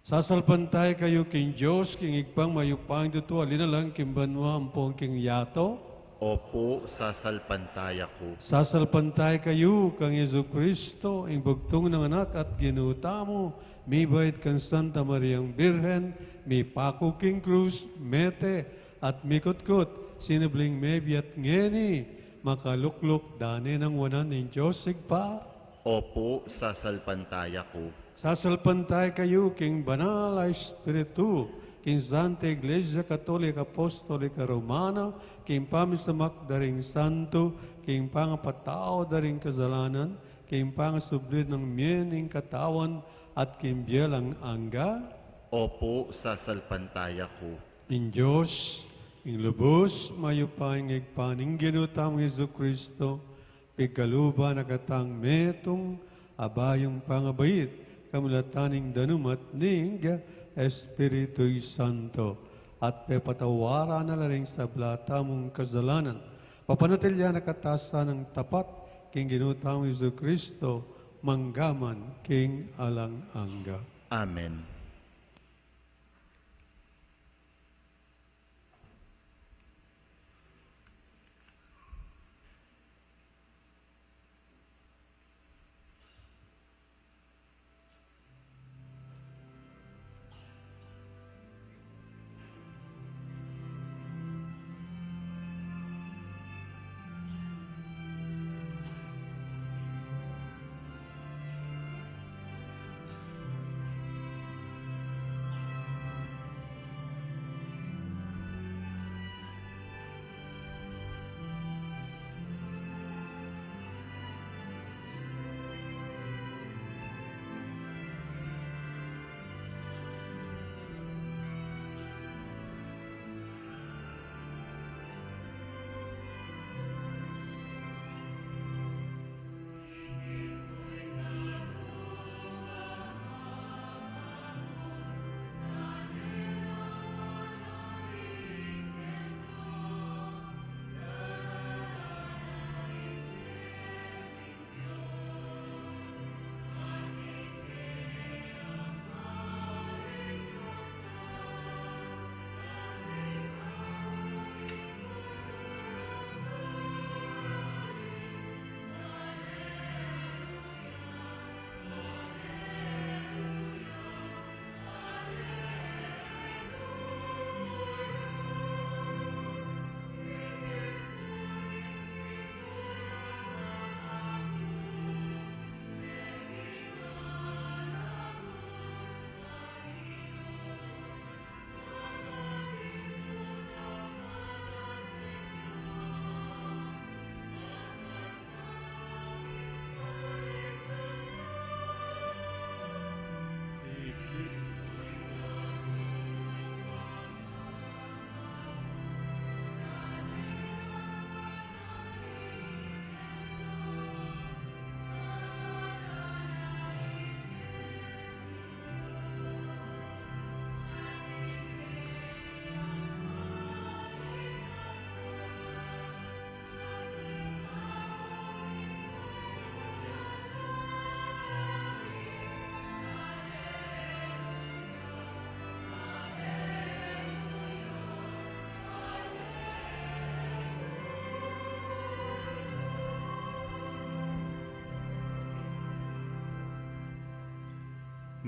Sasalpantaya kayu king Dios, king Ibpang mayupaya, tutu a linalang king banua ampon king yatu. Opu, sasalpantaya ku. Sasalpantaya kayu kang Jesucristo, ing bugtung nang Anak at Ginu tamu, mibait kang Santa Mariang Birhen, mipaku king krus, mete, at mikutkut, sinubling mebie at ngeni, makalukluk dane nang wanan ning Dios Ibpa. Opu, sasalpantaya ku. Sasalpantaya kayu king Banal a Espiritu, king Santa Iglesia Katolika Apostolika Romana, king pamisamak da ring santu, king pangapatawad da ring kasalanan, king pangasubli nang mie ning katawan, at king bie alang angga. Opu, sasalpantaya ku. Ing Dios, ing lubus mayupayang Ibpa ning Ginu tamung Jesucristo, pigkalub na katang metung a bayung pangabait, kamulatan ning danum at ning Espiritu Santo, at pepatawaran na la ring sabla tamung kasalanan, papanatilian na katamu sanang tapat king Ginu tamung Jesucristo, mangga man king alang angga. Amen.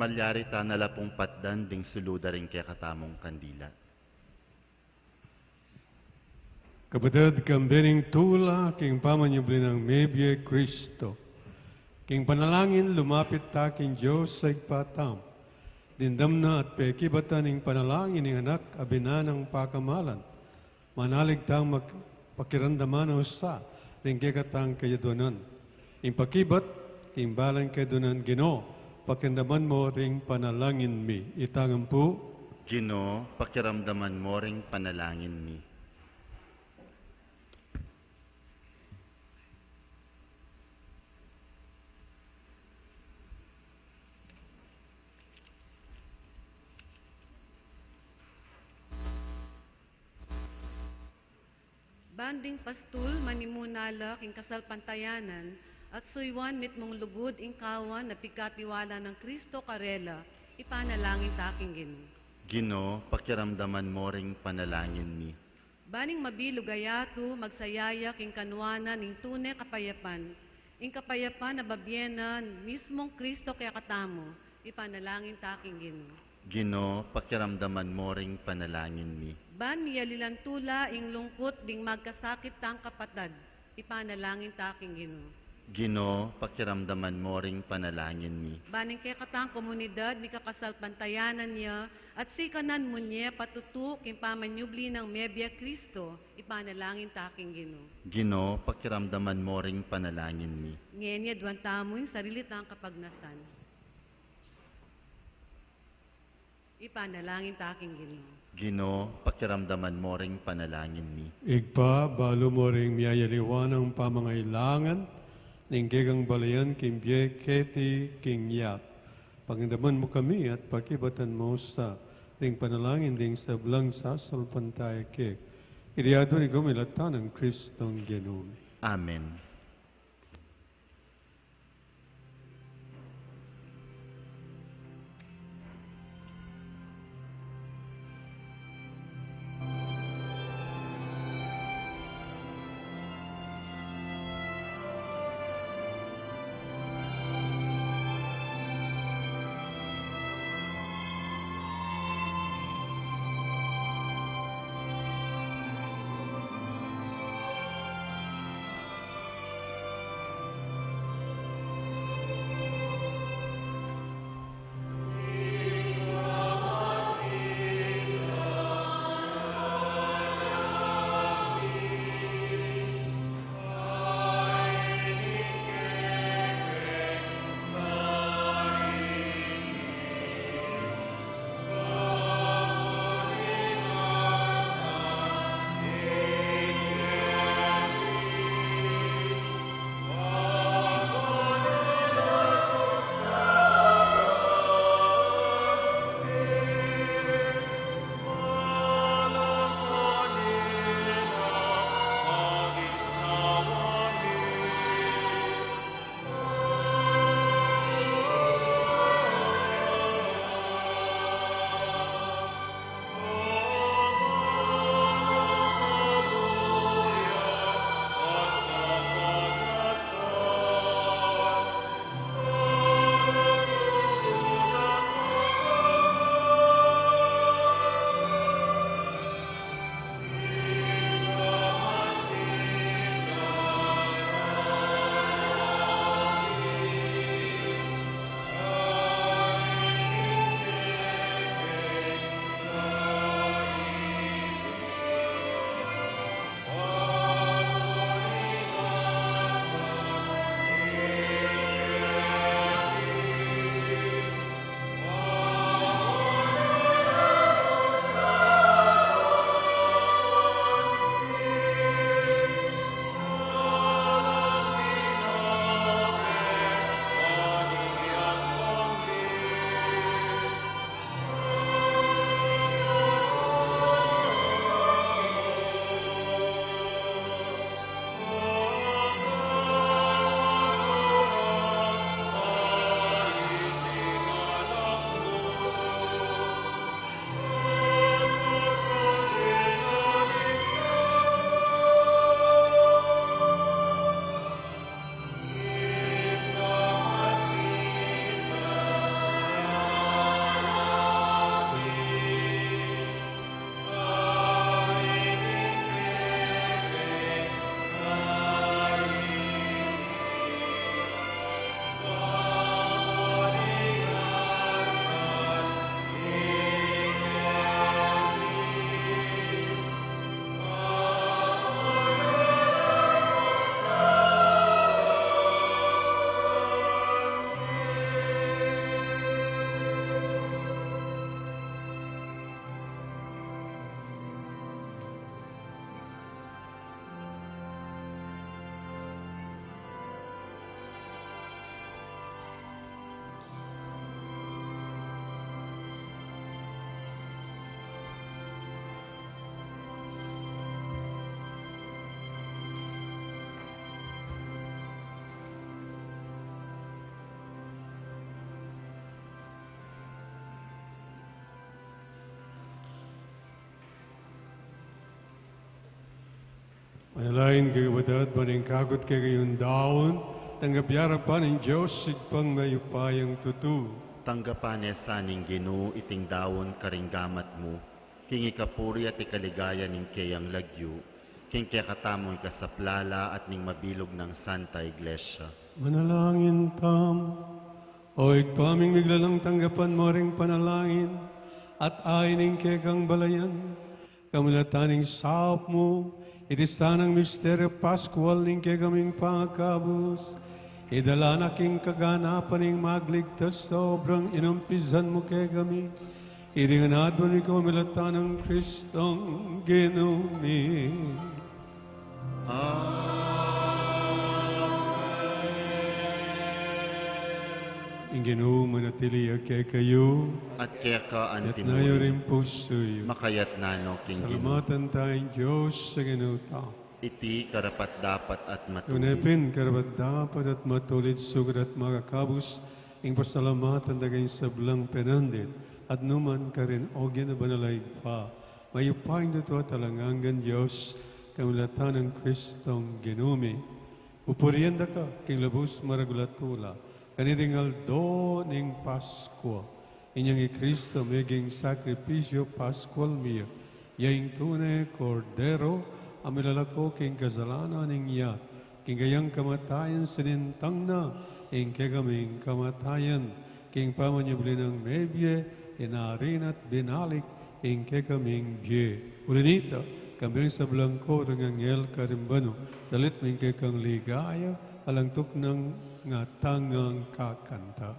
Malyari ta na la pung patdan ding sulu da ring kekatamung kandila. Kapatad, kambe ning tula king pamanyubli nang mebie Kristo, king panalangin lumapit ta king Dios a Ibpa tamu. Dimdam na at pekibatan ing panalangin ning Anak a binang pakamalan. Manalig tang mag-, pakiramdaman a usa ring kekatang kayaduanan. Ing pakibat king balang kayaduanan, Ginu, pakiramdaman mu ring panalangin mi. Itang ampu. Ginu, pakiramdaman mu ring panalangin mi. Ban ding pastul, manimuna la king kasalpantayanan, at suyuan mitmung lugud ing kawan a pigkatiwala nang Kristo karela, ipanalangin ta king Ginu. Ginu, pakiramdaman mu ring panalangin mi. Ban ing mabilug a yatu, magsaya ya king kanuanan ning tune kapayapan, ing kapayapan a bibie na mismung Kristo kekatamu, ipanalangin ta king Ginu. Ginu, pakiramdaman mu ring panalangin mi. Ban miyalilan tula ing lungkut ding magkasakit tang kapatad, ipanalangin ta king Ginu. Ginu, pakiramdaman mu ring panalangin mi. Ban ing kekatang komunidad, mikakasalpantayanan ya, at sikanan mu ne patutu king pamanyubli nang mebie a Kristo, ipanalangin ta king Ginu. Ginu, pakiramdaman mu ring panalangin mi. Ngeni aduan tamu ing sarili tang kapagnasan. Ipanalangin ta king Ginu. Ginu, pakiramdaman mu ring panalangin mi. Ibpa, balu mu ring miyayaliwa nang pamangailangan ning kekang balayan king bie keti king yatu. Pakiramdaman mu kami at pakibatan mu sa ring panalangin ding sablang sasalpantaya keka. Iti aduan mi king kapamilatan nang Kristong Ginu mi. Amen. Manalangin kayu, kapatad, ban ing kakut kekayung daun, tanggap ya arapan ning Dios Ibpang mayupayang tutu. Tanggapan na sa ning Ginu iting daun karing gamat mu, king ikapuri at ikaligaya ning keyang lagyu, king kekatamung ikasaplala at ning mabilug nang Santa Iglesia. Manalangin tamu. O Ibpa ming miglalang, tanggapan mu ring panalangin at ain ning kekang balayan, kamulatan ning saup mu, iti sanang misteryu paskual ning kekaming pangakabus, idala na king kaganapan ning magligtas a obrang inumpisan mu kekami. Iti ngan aduan mi kamulatan nang Kristong Ginu mi. Amen. Ing Ginu manatili ya kekayu. At keka antimurin. Itas yu ring pusu yu. Makaitas na no king Ginu. Salamatan taya ing Dios a Ginu tamu. Iti karapat-dapat at matulid. Tune pin karapat-dapat at matulid, sukat at makakabus, ing pasalamatan da ka king sablang penandit at nukarin man karin, o Ginu banal a Ibpa, mayupayang tutu at alang anggang Dios, kamulatan nang Kristong Ginu mi. Pupurian da ka king lubus maragul a tula, kaniting aldo ning Paskua. Inyang i Kristo meging sakripisyu paskual mi, ya ing tune Kordero a milalako king kasalanan ning yat. King kayang kamatayan sinintang na ing kekaming kamatayan, king pamanyubli nang mebie, inari na at binalik ing kekaming bie. Uli na nita, kambe ring sablang koro ning anghel karing banu, dalit mi ing kekang ligaya, alang tuknang ngatang ngang kakanta.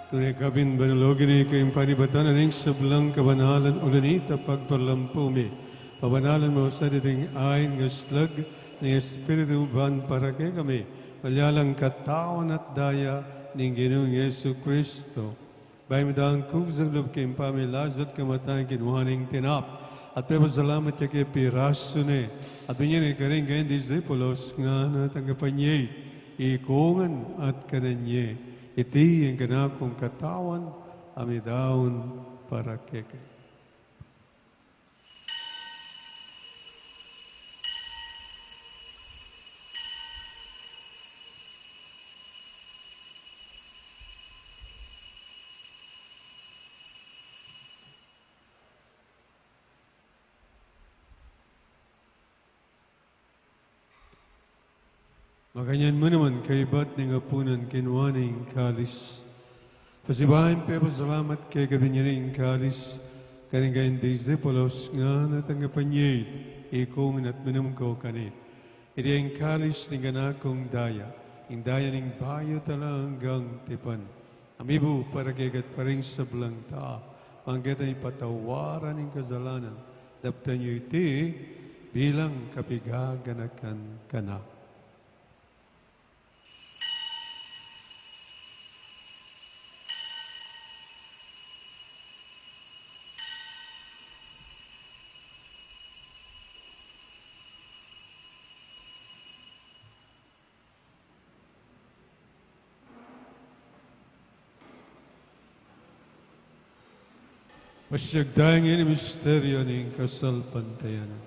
Tune kabin banal, o Ginu, ika ing panibatan ning sablang kabanalan, uli na nita pagpalampu mi, pabanalan mu sa ding ain ngeslag ning Espiritu mu ban para kekami, malyalang katawan at daya ning Ginung Jesu Kristo. Bayu mu dang kusang lub king pamilasa at kamatayan, kinua neng tinap, at pepasalamat ya ke, pirasu ne, at binie ne karing kayang disipulos, ngana, tanggapan ye iti, ikongan at kanan ye. Iti ing kanakung katawan a midaun para kekayu. Makanyan mu naman, kaybat ning apunan, kinua ne ing kalis. Pasibayu yang pepasalamat keka, binie ne ing kalis karing kayang disipulos, ngana, tanggapan ye iti, ikongan at minum kayu keni. Iti ing kalis ning kanakung daya, ing daya ning bayu at alang anggang tipan, a mibu para kekayu at para king sablang tau, para king patawaran ning kasalanan. Daptan yu iti bilang kapigaganakan kanaku. Pasiag taya ngeni ing misteryu ning kasalpantayanan.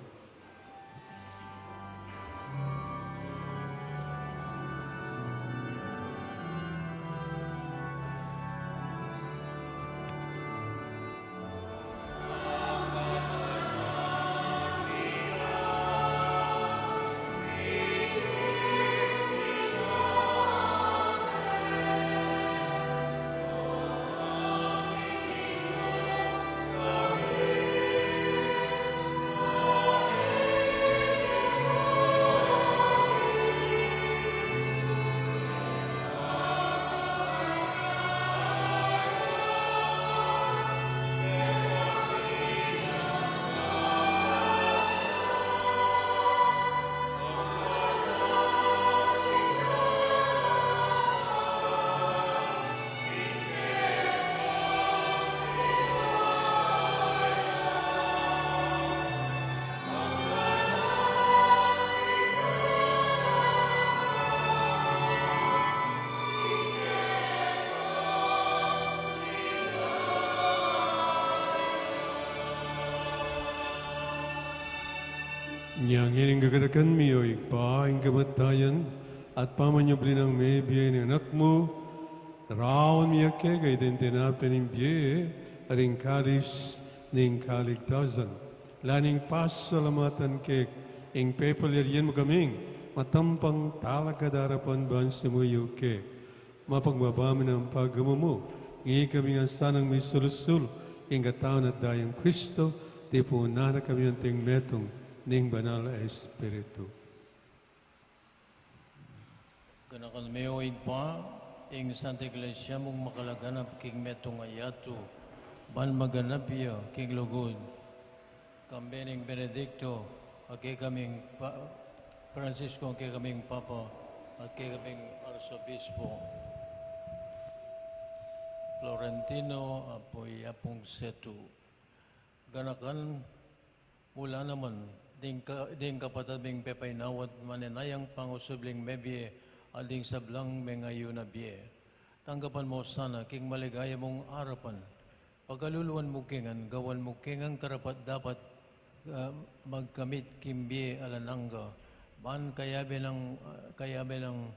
Inya ngeni, gaganakan mi, o Ibpa, ing kamatayan at pamanyubli nang mebie ning Anak mu, daraun mi keka iting tinape ning bie at ing kalis ning kaligtasan. Laning pasalamatan ke ing pepalyarian mu kaming matampang talakad arapan ban sumuyu keka. Mapakumbaba mi nang pagamu mu, ngi kami ngan sanang misulu-sulu king katawan at dayang Kristo, tipunan na kami anting metung ning Banal a Espiritu. Ganakan me, o Ibpa, ing Santa Iglesia mung makalaganap king metung a yatu, ban maganap ya king lugud. Kambe ning Benedicto, a kekaming pa-, Francisco, a kekaming Papa, at kekaming Arsobispo Florentino, apu i Apung Setu. Ganakan mu la naman ding ka-, ding kapatad ming pepainawa at manenayang pangusubling mebie at ding sablang mengayu na bie. Tanggapan mu sana king maligaya mung arapan. Pakaluluan mu ke ngan, gawan mu ke ngan karapat-dapat, ah, magkamit king bie alang angga. Ban kayabe nang, ah, kayabe nang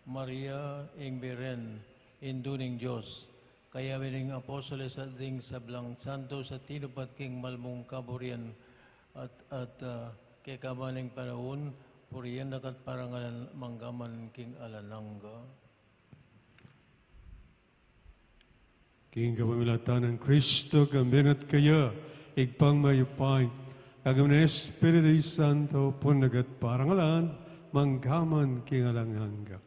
Maria ing Birhen, Indu ning Dios, kayabe ning apostoles at ding sablang santos a tinupat king mal mung kaburian at, at, ah, kekaban ning panaun, purian da ka at parangalan manggaman king alang angga. King kapamilatan nang Kristo, kambe ngan at kaya, Ibpang mayupaya, kagum ning Espiritu Santo, purian da ka at parangalan, manggaman king alang angga.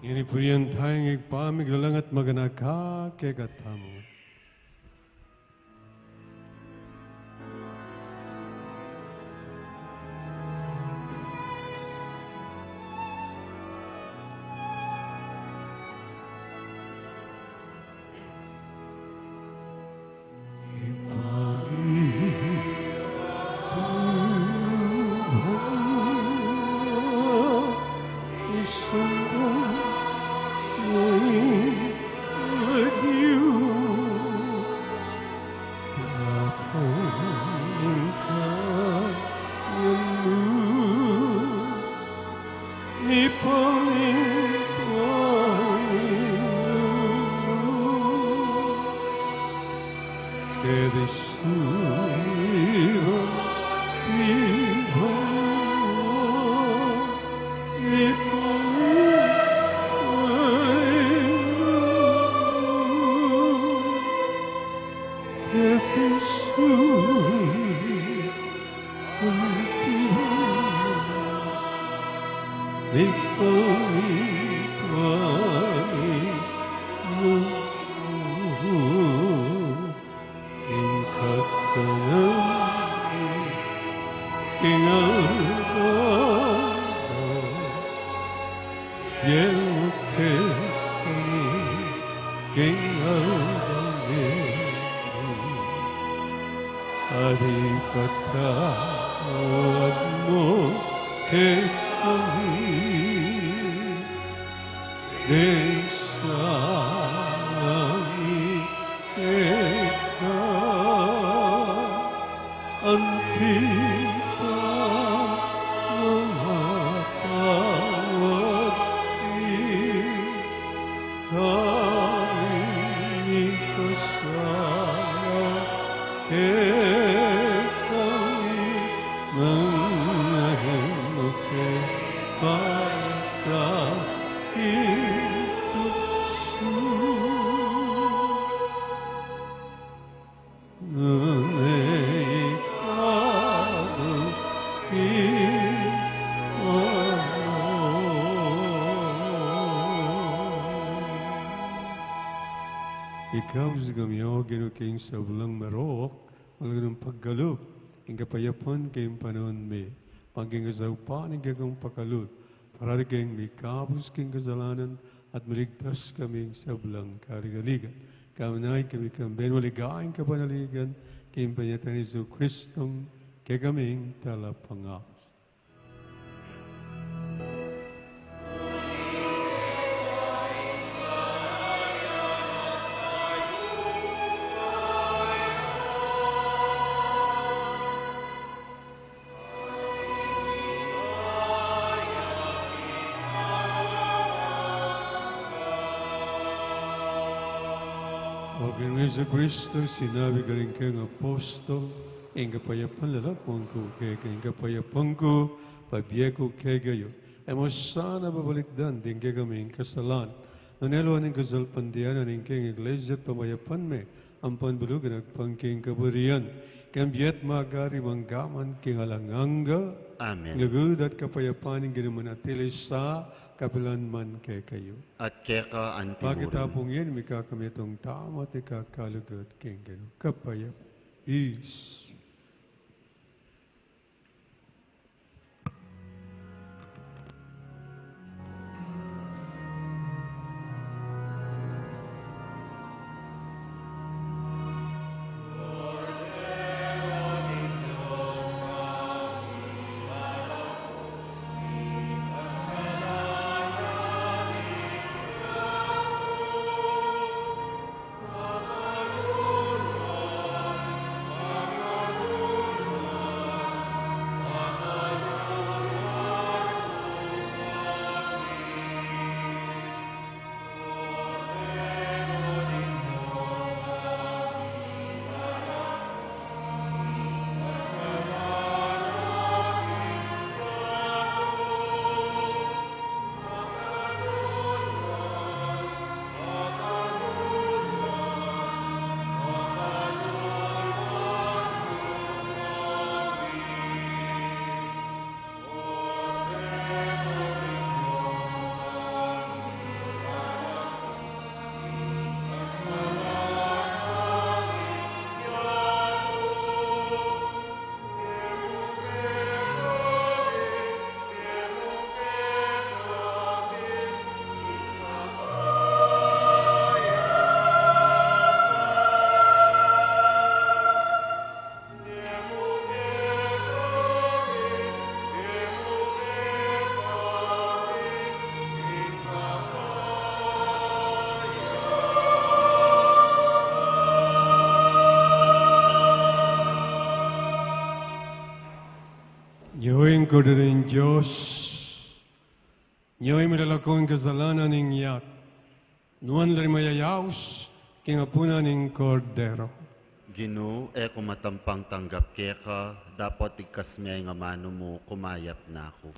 Ngeni purian taya ing Ibpa ming alang angga at maganaka kekatamu. King Abang, Ari, patawad mu kekami, deng sala mi keka, anti pa mamatawad mi karing mikasala kekami, manga e mu ke paisaul king tuksu, nune ikabus kami. Ikabus kami, O Ginu, king sablang marok, malaga nang pagkalub ing kapayapan king panaun mi, ban king kasaupan ning kekang pakalut, parati keng mikabus king kasalanan, at maligtas kami king sablang kaligaligan. Kaunay kami kang benwaligaing kapanaligan, king panyatang Jesu Kristong kekaming Talapangabus. O Ginu Jesu Kristo, sinabi mu karing kekang apostol, ing kapayapan lalakwan ku kekayu, ing kapayapan ku bibie ku kekayu. E mu sana babalikdan ding kekaming kasalanan, nune luan ing kasalpantayanan ning kekang Iglesia at pamayapan me, ampo bulug agpang king kaburian, king bie at magari mangga man king alang angga. Amen. Lugud at kapayapan ning Ginu manatili sa kapilan man kekayu. At keka anti mu rin. Pakitapung ing mikakamit ing tama at ikakalugud king Ginu. Kapayapan. Peace. Nyo ing Kordero ning Dios, nyo ing milalako king kasalanan ning yatu. Nuan la ring mayayaus king apunan ning Kordero. Ginu, e ku matampang tanggap keka, dapot igkas me ing amanu mu, kumayap na ku.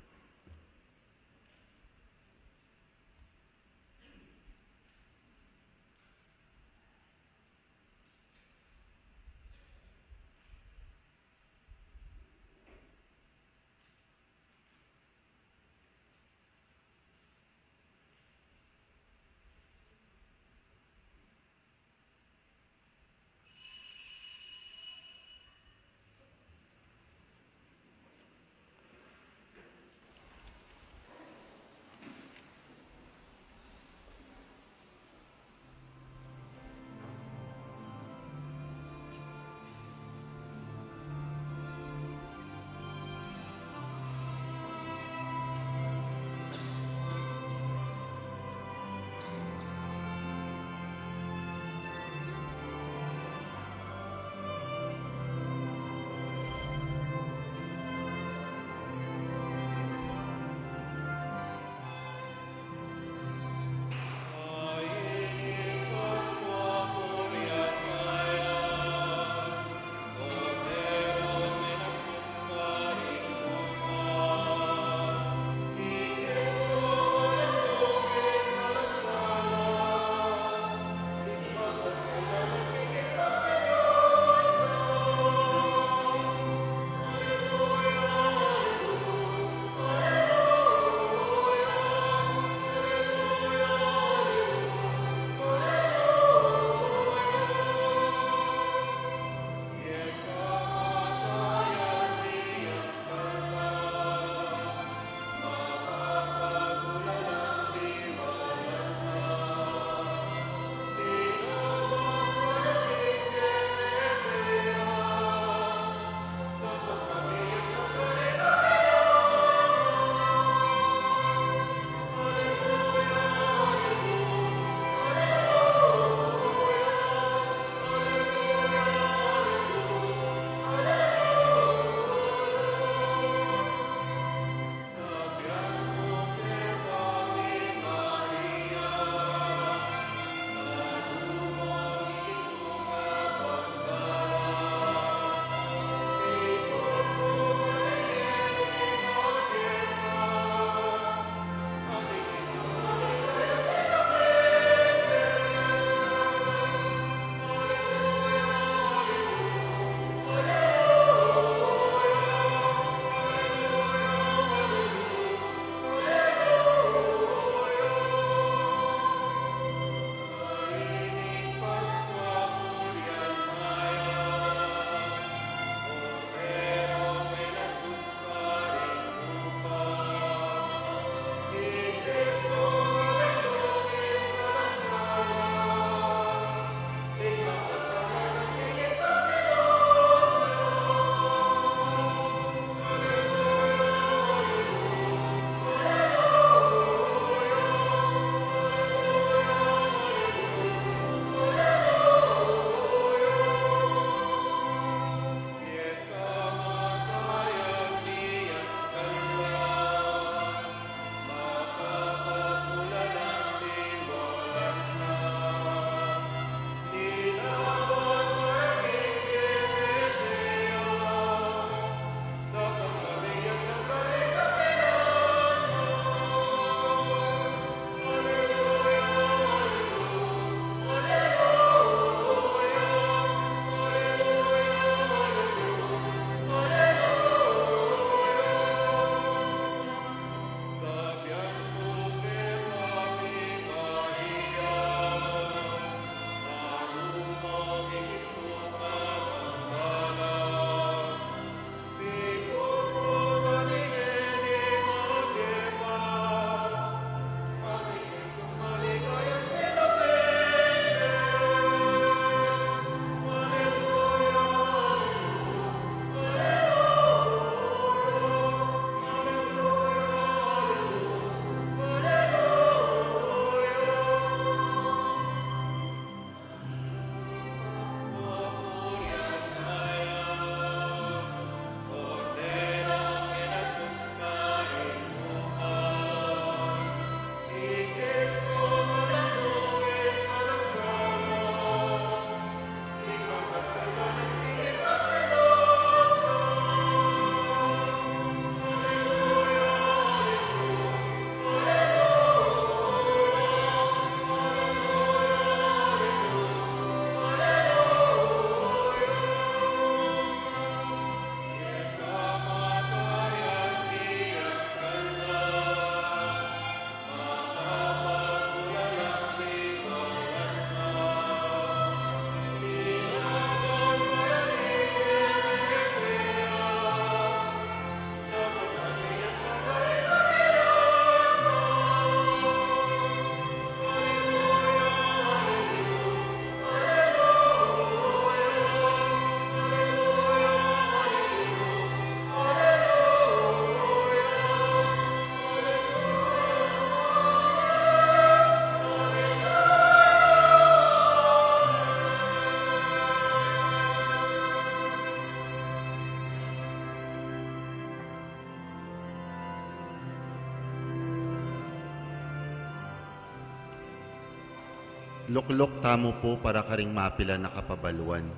Lukluk tamu pu para karing mapilan a kapabaluan.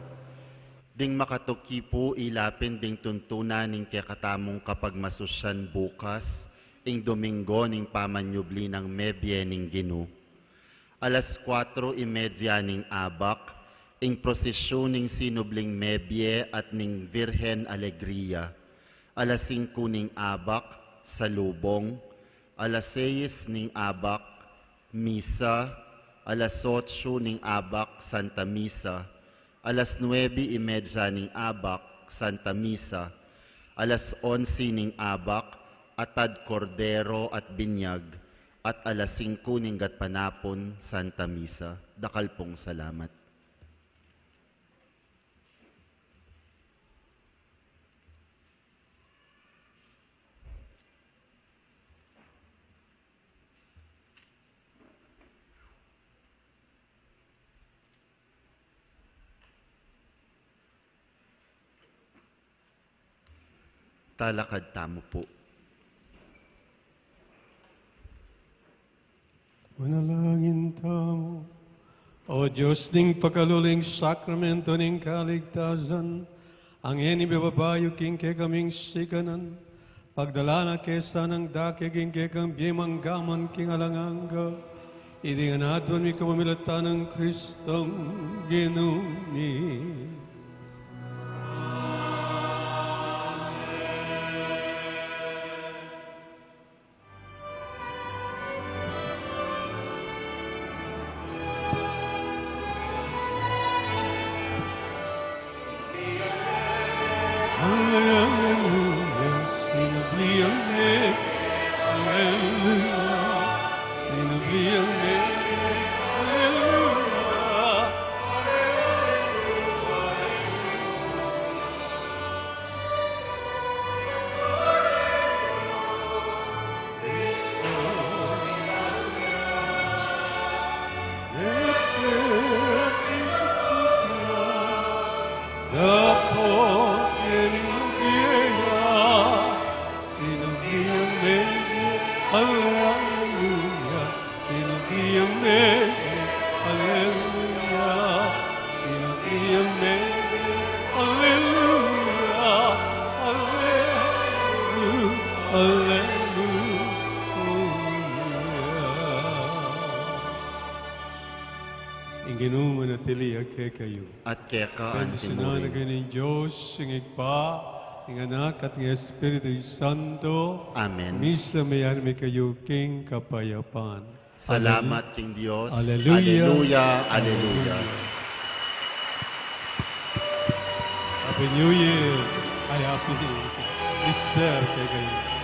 Ding makatuki pu, ila pin ding tuntunan ning kekatamung kapagmasusyan bukas, ing Domingo ning pamanyubli nang mebie ning Ginu. Alas kuatro y media ning abak, ing prosisyun ning sinubling mebie at ning Virgen Alegria. Alas singku ning abak, salubong. Alas seis ning abak, misa. Alas otsu ning abak, Santa Misa. Alas nuebe y media ning abak, Santa Misa. Alas onse ning abak, atad kordero at binyag. At alas singku ning gatpanapun, Santa Misa. Dakal pung salamat. Talakad tamu pu. Manalangin tamu. O Dios ning pakaluling sakramento ning kaligtasan, a ngeni mibabayu king kekaming sikanan, pagdala na ke sanang dake king kekang bie mangga man king alang angga. Iti ngan aduan mi kapamilatan nang Kristong Ginu mi. Alleluia, sinubli ang Mebie. Alleluia, sinubli ang Mebie. Alleluia. Alleluia. Sinubli ang Mebie, alleluia. Sinubli ang Mebie, alleluia. Alleluia, alleluia. Ing Ginu manatili ya kekayu. At keka antimurin. Bendisyunan na kayu ning Dios, ing Ibpa, ing Anak, at ing Espiritu Santo. Amen. Misa, mayari mi kayu king kapayapan. Salamat king Dios. Alleluia. Alleluia, alleluia. Happy New Year. Ay, Happy Easter kekayu.